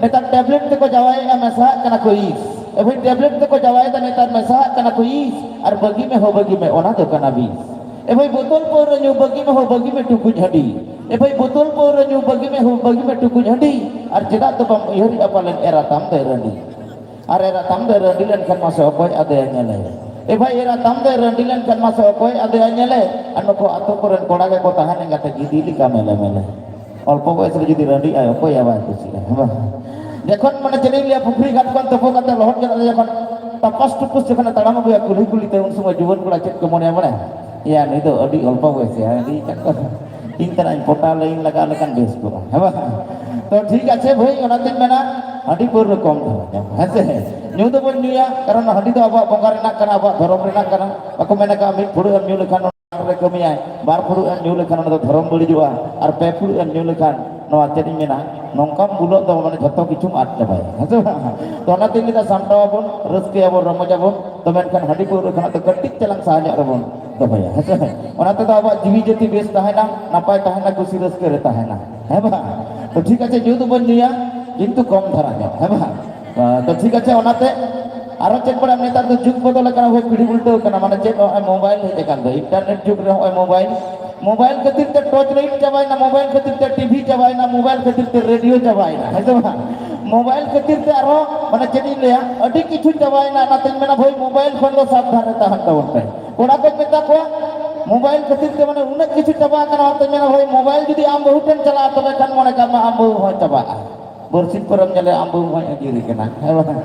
ᱱᱮᱛᱟᱨ ᱴᱮᱵᱞᱮᱴ ᱛᱮᱠᱚ ᱡᱟᱶᱟᱭᱮᱜᱼᱟ, ᱢᱮᱥᱟᱜ ᱠᱟᱱᱟ ᱠᱚ ᱤᱥ᱾ ᱮ ᱵᱷᱟᱹᱭ, ᱴᱮᱵᱞᱮᱴ ᱛᱮᱠᱚ ᱡᱟᱶᱟᱭᱮᱫᱟ, ᱱᱮᱛᱟᱨ ᱢᱮᱥᱟᱜ ᱠᱟᱱᱟ ᱠᱚ ᱤᱥ᱾ ᱟᱨ ᱵᱟᱹᱜᱤ ᱢᱮ ᱦᱳ ᱵᱟᱹᱜᱤ ᱢᱮ, ᱚᱱᱟ ᱫᱚ ᱠᱟᱱᱟ ᱵᱤᱥ᱾ ᱮ ᱵᱷᱟᱹᱭ, ᱵᱳᱛᱚᱞ ᱯᱟᱹᱣᱨᱟᱹ ᱧᱩ ᱵᱟᱹᱜᱤ ᱢᱮ ᱦᱳ ᱵᱟᱹᱜᱤ ᱢᱮ ᱴᱩᱠᱩᱡ ᱦᱟᱺᱰᱤ᱾ ᱮ ᱵᱷᱟᱹᱭ, ᱵᱳᱛᱚᱞ ᱯᱟᱹᱣᱨᱟᱹ ᱧᱩ ᱵᱟᱹᱜᱤ ᱢᱮ ᱦᱳ ᱵᱟᱹᱜᱤ ᱢᱮ ᱴᱩᱠᱩᱡ ᱦᱟᱺᱰᱤ᱾ ᱟᱨ ᱪᱮᱫᱟᱜ ᱫᱚ ᱵᱟᱢ ᱩᱭᱦᱟᱹᱨᱮᱜᱼᱟ ᱯᱟᱞᱮᱱ ᱮᱨᱟ ᱛᱟᱢ ᱫᱚᱭ ᱨᱟᱺᱰᱤ? ᱟᱨ ᱮᱨᱟ ᱛᱟᱢ ᱫᱚᱭ ᱨᱟᱺᱰᱤ ᱞᱮᱱᱠᱷᱟᱱ ᱢᱟᱥᱮ ᱚᱠᱚᱭ ᱟᱫᱮᱭᱟ ᱧᱮᱞᱮ? ᱮ ᱵᱷᱟᱹᱭ, ᱮᱨᱟ ᱛᱟᱢ ᱫᱚᱭ ᱨᱟᱺᱰᱤ ᱞᱮᱱᱠᱷᱟᱱ ᱢᱟᱥᱮ ᱚᱠᱚᱭ ᱟᱫᱮᱭᱟ ᱧᱮᱞᱮ? ᱟᱨ ᱱᱩᱠᱩ ᱟᱛᱳ ᱠᱚᱨᱮᱱ ᱠᱚᱲᱟ ᱜᱮᱠᱚ ᱛᱟᱦᱮᱱ ᱮᱸᱜᱟᱛᱮ ᱜᱤᱫᱤ ᱞᱮᱠᱟ ᱢᱮᱞᱮ ᱢᱮᱞᱮ᱾ ᱚᱞᱯᱚ ᱵᱚᱭᱮᱥ ᱨᱮ ᱡᱩᱫᱤ ᱨᱟᱺᱰᱤᱜ ᱟᱭ, ᱚᱠᱚᱭ ᱟᱵᱟᱭ ᱠᱩᱥᱤᱜᱼᱟ, ᱦᱮᱸ ᱵᱟᱝ? ᱡᱚᱠᱷᱚᱱ ᱢᱟᱱᱮ ᱪᱮᱫ ᱤᱧ ᱞᱟᱹᱭᱟ, ᱯᱩᱠᱷᱨᱤ ᱜᱷᱟᱴ ᱠᱷᱚᱱ ᱛᱩᱯᱩ ᱠᱟᱛᱮ ᱞᱚᱦᱚᱫ ᱡᱚᱱᱚᱜ ᱨᱮ ᱡᱚᱠᱷᱚᱱ ᱴᱟᱯᱟᱥ ᱴᱩᱯᱩᱥ ᱡᱚᱠᱷᱚᱱᱮ ᱛᱟᱲᱟᱢ ᱟᱹᱜᱩᱭᱟ ᱠᱩᱞᱦᱤ ᱠᱩᱞᱦᱤ ᱛᱮ, ᱩᱱ ᱥᱚᱢᱚᱭ ᱡᱩᱣᱟᱹᱱ ᱠᱚᱲᱟ ᱪᱮᱫ ᱠᱚ ᱢᱚᱱᱮᱭᱟ ᱵᱟᱲᱟᱭᱟ? ᱮᱭᱟ, ᱱᱩᱭ ᱫᱚ ᱟᱹᱰᱤ ᱚᱞᱯᱚ ᱵᱚᱭᱮᱥ ᱨᱮ ᱨᱟᱺᱰᱤ ᱠᱟᱱ ᱫᱚ᱾ ᱤᱧ ᱛᱟᱱᱟᱜ ᱤᱧ ᱯᱚᱴᱟᱣ ᱞᱟᱹᱭᱤᱱ ᱞᱟᱜᱟᱣ ᱞᱮᱠᱷᱟᱱ ᱵᱮᱥ ᱠᱚᱜᱼᱟ, ᱦᱮᱸ ᱵᱟᱝ? ᱛᱚ ᱴᱷᱤᱠ ᱟᱪᱷᱮ ᱵᱷᱟᱹᱭ, ᱚᱱᱟᱛᱤᱧ ᱢᱮᱱᱟ ᱦᱟᱺᱰᱤ ᱯᱟᱹᱣᱨᱟᱹ ᱠᱚᱢ ᱫᱷᱟᱨᱟ ᱧᱚᱜ, ᱦᱮᱸ ᱥᱮ? ᱧᱩ ᱫᱚᱵᱚᱱ ᱧᱩᱭᱟ, ᱠᱟᱨᱚᱱ ᱦᱟᱺᱰᱤ ᱫᱚ ᱟᱵᱚᱣᱟᱜ ᱵᱚᱸᱜᱟ ᱨᱮᱱᱟᱜ ᱠᱟᱱᱟ, ᱟᱵᱚᱣᱟᱜ ᱫᱷᱚᱨᱚᱢ ᱨᱮᱱᱟᱜ ᱠᱟᱱᱟ᱾ ᱵᱟᱠᱚ ᱢᱮᱱ ᱟᱠᱟᱫᱼᱟ, ᱢᱤᱫ ᱯᱷᱩᱲᱩᱜ ᱮᱢ ᱧᱩ ᱞᱮᱠᱷᱟᱱ ᱨᱮ ᱠᱟᱹᱢᱤᱭᱟᱭ, ᱵᱟᱨ ᱯᱷᱩᱲᱩᱜ ᱮᱢ ᱧᱩ ᱞᱮᱠᱷᱟᱱ ᱚᱱᱟ ᱫᱚ ᱫᱷᱚᱨᱚᱢ ᱵᱟᱹᱲᱤᱡᱚᱜᱼᱟ, ᱟᱨ ᱯᱮ ᱯᱷᱩᱲᱩᱜ ᱮᱢ ᱧᱩ ᱞᱮᱠᱷᱟᱱ ᱱᱚᱣᱟ ᱪᱮᱫ ᱤᱧ ᱢᱮᱱᱟ, ᱱᱚᱝᱠᱟᱢ ᱵᱩᱞᱚᱜ ᱫᱚ ᱢᱟᱱᱮ ᱡᱷᱚᱛᱚ ᱠᱤᱪᱷᱩᱢ ᱟᱫ ᱪᱟᱵᱟᱭᱟ, ᱦᱮᱸ ᱥᱮ ᱵᱟᱝ? ᱛᱚ ᱚᱱᱟᱛᱮᱧ ᱞᱟᱹᱭᱫᱟ, ᱥᱟᱢᱴᱟᱣ ᱟᱵᱚᱱ, ᱨᱟᱹᱥᱠᱟᱹᱭᱟᱵᱚᱱ, ᱨᱚᱢᱚᱡᱟᱵᱚᱱ, ᱛᱚ ᱢᱮᱱᱠᱷᱟᱱ ᱦᱟᱺᱰᱤ ᱯᱟᱹᱣᱨᱟᱹ ᱠᱷᱚᱱᱟᱜ ᱫᱚ ᱠᱟᱹᱴᱤᱡ ᱪᱟᱞᱟᱝ ᱥᱟᱦᱟ ᱧᱚᱜ ᱨᱮᱵᱚᱱ ᱫᱚᱦᱚᱭᱟ, ᱦᱮᱸ ᱥᱮ? ᱚᱱᱟ ᱛᱮᱫᱚ ᱟᱵᱚᱣᱟᱜ ᱡᱤᱣᱤ ᱡᱟᱹᱛᱤ ᱵᱮᱥ ᱛᱟᱦᱮᱱᱟ, ᱱᱟᱯᱟᱭ ᱛᱟᱦᱮᱱᱟ, ᱠᱩᱥᱤ ᱨᱟᱹᱥᱠᱟᱹ ᱨᱮ ᱛᱟᱦᱮᱱᱟ, ᱦᱮᱸ ᱵᱟᱝ? ᱛᱚ ᱴᱷᱤᱠ ᱟᱪᱷᱮ, ᱧᱩ ᱫᱚᱵᱚᱱ ᱧᱩᱭᱟ, ᱠᱤᱱᱛᱩ ᱠᱚᱢ ᱫᱷᱟᱨᱟ ᱧᱚᱜ, ᱦᱮᱸ ᱵᱟᱝ? ᱛᱚ ᱴᱷᱤᱠ ᱟᱪᱷᱮ, ᱚᱱᱟᱛᱮ ᱟᱨᱚ ᱪᱮᱫ ᱵᱟᱲᱟᱭ, ᱱᱮᱛᱟᱨ ᱫᱚ ᱡᱩᱜᱽ ᱵᱚᱫᱚᱞ ᱟᱠᱟᱱᱟ, ᱦᱳᱭ, ᱯᱤᱲᱦᱤ ᱩᱞᱴᱟᱹᱣ ᱟᱠᱟᱱᱟ, ᱢᱟᱱᱮ ᱪᱮᱫ ᱱᱚᱜᱼᱚᱭ ᱢᱳᱵᱟᱭᱤᱞ ᱦᱮᱡ ᱟᱠᱟᱱ ᱫᱚ, ᱤᱱᱴᱟᱨᱱᱮᱴ ᱡᱩᱜᱽ ᱨᱮ ᱱᱚᱜᱼᱚᱭ ᱢᱳᱵᱟᱭᱤᱞ, ᱢᱳᱵᱟᱭᱤᱞ ᱠᱷᱟᱹᱛᱤᱨ ᱛᱮ ᱴᱚᱨᱪ ᱞᱟᱭᱤᱴ ᱪᱟᱵᱟᱭᱮᱱᱟ, ᱢᱳᱵᱟᱭᱤᱞ ᱠᱷᱟᱹᱛᱤᱨ ᱛᱮ ᱴᱤᱵᱷᱤ ᱪᱟᱵᱟᱭᱮᱱᱟ, ᱢᱳᱵᱟᱭᱤᱞ ᱠᱷᱟᱹᱛᱤᱨ ᱛᱮ ᱨᱮᱰᱤᱭᱳ ᱪᱟᱵᱟᱭᱮᱱᱟ, ᱦᱮᱸ ᱥᱮ ᱵᱟᱝ? ᱢᱳᱵᱟᱭᱤᱞ ᱠᱷᱟᱹᱛᱤᱨ ᱛᱮ ᱟᱨᱦᱚᱸ ᱢᱟᱱᱮ ᱪᱮᱫ ᱤᱧ ᱞᱟᱹᱭᱟ, ᱟᱹᱰᱤ ᱠᱤᱪᱷᱩ ᱪᱟᱵᱟᱭᱮᱱᱟ᱾ ᱚᱱᱟᱛᱮᱧ ᱢᱮᱱᱟ ᱵᱷᱟᱹᱭ, ᱢᱳᱵᱟᱭᱤᱞ ᱠᱷᱚᱱ ᱫᱚ ᱥᱟᱵᱫᱷᱟᱱ ᱨᱮ ᱛᱟᱦᱮᱱ ᱛᱟᱵᱚᱱ ᱯᱮ᱾ ᱠᱚᱲᱟ ᱠᱚᱧ ᱢᱮᱛᱟ ᱠᱚᱣᱟ, ᱢᱳᱵᱟᱭᱤᱞ ᱠᱷᱟᱹᱛᱤᱨ ᱛᱮ ᱢᱟᱱᱮ ᱩᱱᱟᱹᱜ ᱠᱤᱪᱷᱩ ᱪᱟᱵᱟ ᱟᱠᱟᱱᱟ᱾ ᱚᱱᱟᱛᱮᱧ ᱢᱮᱱᱟ ᱵᱷᱟᱹᱭ, ᱢᱳᱵᱟᱭᱤᱞ ᱡᱩᱫᱤ ᱟᱢ ᱵᱟᱹᱦᱩ ᱴᱷᱮᱱ ᱪᱟᱞᱟᱜᱼᱟ, ᱛᱚᱵᱮ ᱠᱷᱟᱱ ᱢᱚᱱᱮ ᱠᱟᱜ ᱢᱮ ᱟᱢ ᱵᱟᱹᱦᱩ ᱦᱚᱸᱭ ᱪᱟᱵᱟᱜᱼᱟ᱾ ᱵᱟᱹᱨᱥᱤᱧ ᱯᱚᱨᱮᱢ ᱧᱮᱞᱮᱭᱟ ᱟᱢ ᱵᱟᱹᱦᱩ ᱦᱚᱸᱭ ᱟᱸᱡᱤᱨ ᱠᱟᱱᱟ, ᱦᱮᱸ ᱵᱟᱝ?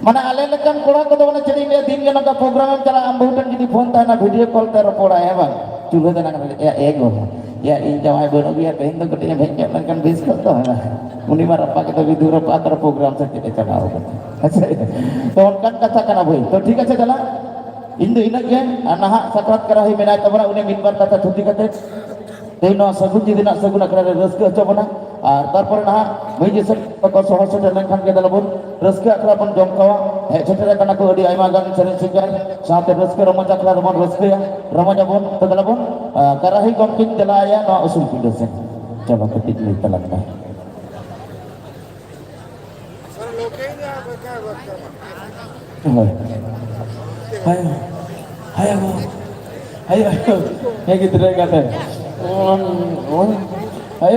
ᱢᱟᱱᱮ ᱟᱞᱮ ᱞᱮᱠᱟᱱ ᱠᱚᱲᱟ ᱠᱚᱫᱚ ᱢᱟᱱᱮ ᱪᱮᱫ ᱤᱧ ᱞᱟᱹᱭᱟ, ᱫᱤᱱ ᱜᱮ ᱱᱚᱝᱠᱟ ᱯᱨᱳᱜᱨᱟᱢ ᱮᱢ ᱪᱟᱞᱟᱜᱼᱟ, ᱟᱢ ᱵᱟᱹᱦᱩ ᱴᱷᱮᱱ ᱡᱩᱫᱤ ᱯᱷᱳᱱ ᱛᱟᱦᱮᱱᱟ, ᱵᱷᱤᱰᱤᱭᱳ ᱠᱚᱞ ᱛᱮ ᱨᱚᱯᱚᱲᱟᱭ, ᱦᱮᱸ ᱵᱟᱝ? ᱪᱩᱞᱦᱟᱹ ᱫᱟᱱᱟᱝ ᱨᱮ, ᱮᱭᱟ, ᱮ ᱜᱚ, ᱮᱭᱟ, ᱤᱧ ᱡᱟᱶᱟᱭ ᱵᱟᱹᱱᱩᱜ ᱜᱮᱭᱟ, ᱛᱮᱦᱮᱧ ᱫᱚ ᱠᱟᱹᱴᱤᱡ ᱮᱢ ᱦᱮᱡ ᱧᱚᱜ ᱞᱮᱱᱠᱷᱟᱱ ᱵᱮᱥ ᱠᱚᱜ ᱫᱚ, ᱦᱮᱸ ᱵᱟᱝ? ᱩᱱᱤ ᱢᱟ ᱨᱟᱯᱟᱜ ᱜᱮᱛᱚ ᱵᱤᱫᱩ ᱨᱟᱯᱟᱜ ᱟᱨ ᱯᱨᱳᱜᱨᱟᱢ ᱥᱮ ᱪᱮᱫ ᱮ ᱪᱟᱞᱟᱣ ᱠᱟᱱᱟ, ᱦᱮᱸ ᱥᱮ? ᱛᱚ ᱚᱱᱠᱟᱱ ᱠᱟᱛᱷᱟ ᱠᱟᱱᱟ ᱵᱷᱟᱹᱭ᱾ ᱛᱚ ᱴᱷᱤᱠ ᱟᱪᱷᱮ, ᱪᱟᱞᱟᱜ ᱤᱧ ᱫᱚ ᱤᱱᱟᱹᱜ ᱜᱮ᱾ ᱟᱨ ᱱᱟᱦᱟᱜ ᱥᱟᱠᱨᱟᱛ ᱠᱟᱨᱟᱦᱤ ᱢᱮᱱᱟᱭ ᱛᱟᱵᱚᱱᱟ, ᱩᱱᱤ ᱢᱤᱫ ᱵᱟᱨ ᱠᱟᱛᱷᱟ ᱛᱷᱩᱛᱤ ᱠᱟᱛᱮ ᱛᱮᱦᱮᱧ ᱱᱚᱣᱟ ᱥᱟᱹᱜᱩᱱ ᱫᱤᱱ ᱨᱮᱱᱟᱜ ᱥᱟᱹᱜᱩᱱ ᱟᱠᱷᱲᱟ ᱨᱮ ᱨᱟᱹᱥᱠᱟᱹ ᱦᱚᱪᱚ ᱵᱚᱱᱟ᱾ ᱟᱨ ᱛᱟᱨᱯᱚᱨᱮ ᱱᱟᱦᱟᱜ ᱢᱟᱹᱡᱷᱤ ᱥᱮᱫ ᱠᱚ ᱥᱚᱦᱚᱨ ᱥᱮᱴᱮᱨ ᱞᱮᱱᱠᱷᱟᱱ ᱜᱮ ᱫᱮᱞᱟ ᱵᱚᱱ ᱨᱟᱹᱥᱠᱟᱹ ᱟᱠᱷᱲᱟ ᱵᱚᱱ ᱡᱚᱢ ᱠᱚᱣᱟ᱾ ᱦᱮᱡ ᱥᱮᱴᱮᱨ ᱟᱠᱟᱱᱟ ᱠᱚ ᱟᱹᱰᱤ ᱟᱭᱢᱟ ᱜᱟᱱ ᱥᱮᱨᱮᱧ ᱥᱤᱝᱜᱟᱨ, ᱥᱟᱶᱛᱮ ᱨᱟᱹᱥᱠᱟᱹ ᱨᱚᱢᱚᱡᱽ ᱟᱠᱷᱲᱟ ᱨᱮᱵᱚᱱ ᱨᱟᱹᱥᱠᱟᱹᱭᱟ, ᱨᱚᱢᱚᱡᱽ ᱟᱵᱚᱱ᱾ ᱛᱚ ᱫᱮᱞᱟ ᱵᱚᱱ, ᱟᱸ, ᱠᱟᱨᱟᱦᱤ ᱜᱚᱢᱠᱮᱧ ᱫᱮᱞᱟᱭᱟ ᱱᱚᱣᱟ ᱩᱥᱩᱞ ᱯᱤᱸᱰᱟᱹ ᱥᱮᱱ᱾ ᱪᱚᱞᱚ ᱠᱟᱹᱴᱤᱡ ᱞᱟᱹᱭ ᱛᱟᱞᱟᱝ ᱢᱮ᱾ ᱦᱳᱭ᱾ ᱦᱟᱭ, ᱦᱟᱭ ᱜᱚ᱾ ᱦᱟᱭ, ᱦᱟᱭ᱾ ᱦᱮᱸ ᱜᱤᱫᱽᱨᱟᱹ ᱠᱟᱛᱮ᱾ ᱦᱟᱭ,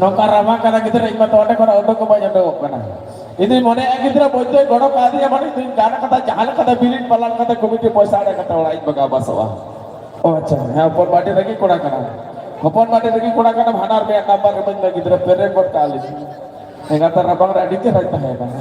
ᱱᱚᱝᱠᱟ ᱨᱟᱵᱟᱝ ᱠᱟᱱᱟ ᱜᱤᱫᱽᱨᱟᱹ, ᱤᱧ ᱢᱟ ᱛᱚ ᱚᱸᱰᱮ ᱠᱷᱚᱱᱟᱜ ᱩᱰᱩᱠ ᱜᱮ ᱵᱟᱹᱧ ᱩᱰᱩᱠᱚᱜ ᱠᱟᱱᱟ᱾ ᱤᱧ ᱫᱩᱧ ᱢᱚᱱᱮᱭᱟ ᱜᱤᱫᱽᱨᱟᱹ ᱵᱚᱭ ᱫᱚᱭ ᱜᱚᱲᱚ ᱠᱟᱣᱫᱤᱧᱟ, ᱢᱟᱱᱮ ᱤᱧ ᱫᱩᱧ ᱜᱟᱱ ᱠᱟᱫᱟ, ᱡᱟᱦᱟᱸ ᱞᱮᱠᱟᱛᱮ ᱵᱤᱞᱤᱰ ᱯᱟᱞᱟᱱ ᱠᱟᱛᱮ ᱠᱚᱢᱤᱴᱤ ᱯᱚᱭᱥᱟ ᱮᱲᱮ ᱠᱟᱛᱮ ᱚᱲᱟᱜ ᱤᱧ ᱵᱟᱜᱟᱣ ᱵᱟᱥᱚᱜᱼᱟ᱾ ᱚ ᱟᱪᱪᱷᱟ, ᱦᱮᱸ, ᱦᱚᱯᱚᱱ ᱵᱟ ᱟᱹᱰᱤ ᱨᱟᱹᱜᱤ ᱠᱚᱲᱟ ᱠᱟᱱᱟ᱾ ᱦᱚᱯᱚᱱ ᱵᱟ ᱟᱹᱰᱤ ᱨᱟᱹᱜᱤ ᱠᱚᱲᱟ ᱠᱟᱱᱟ, ᱦᱟᱱᱟᱨ ᱢᱮᱭᱟ ᱱᱟᱢᱵᱟᱨ ᱮᱢᱟᱹᱧ ᱢᱮ ᱜᱤᱫᱽᱨᱟᱹ, ᱯᱮᱨᱮᱡ ᱜᱚᱫ ᱠᱟᱜᱼᱟ ᱞᱤᱧ᱾ ᱮᱸᱜᱟᱛ ᱟᱨ ᱨᱟᱵᱟᱝ ᱨᱮ ᱟᱹᱰᱤ ᱪᱮᱦᱨᱟᱭ ᱛᱟᱦᱮᱸ ᱠᱟᱱᱟ᱾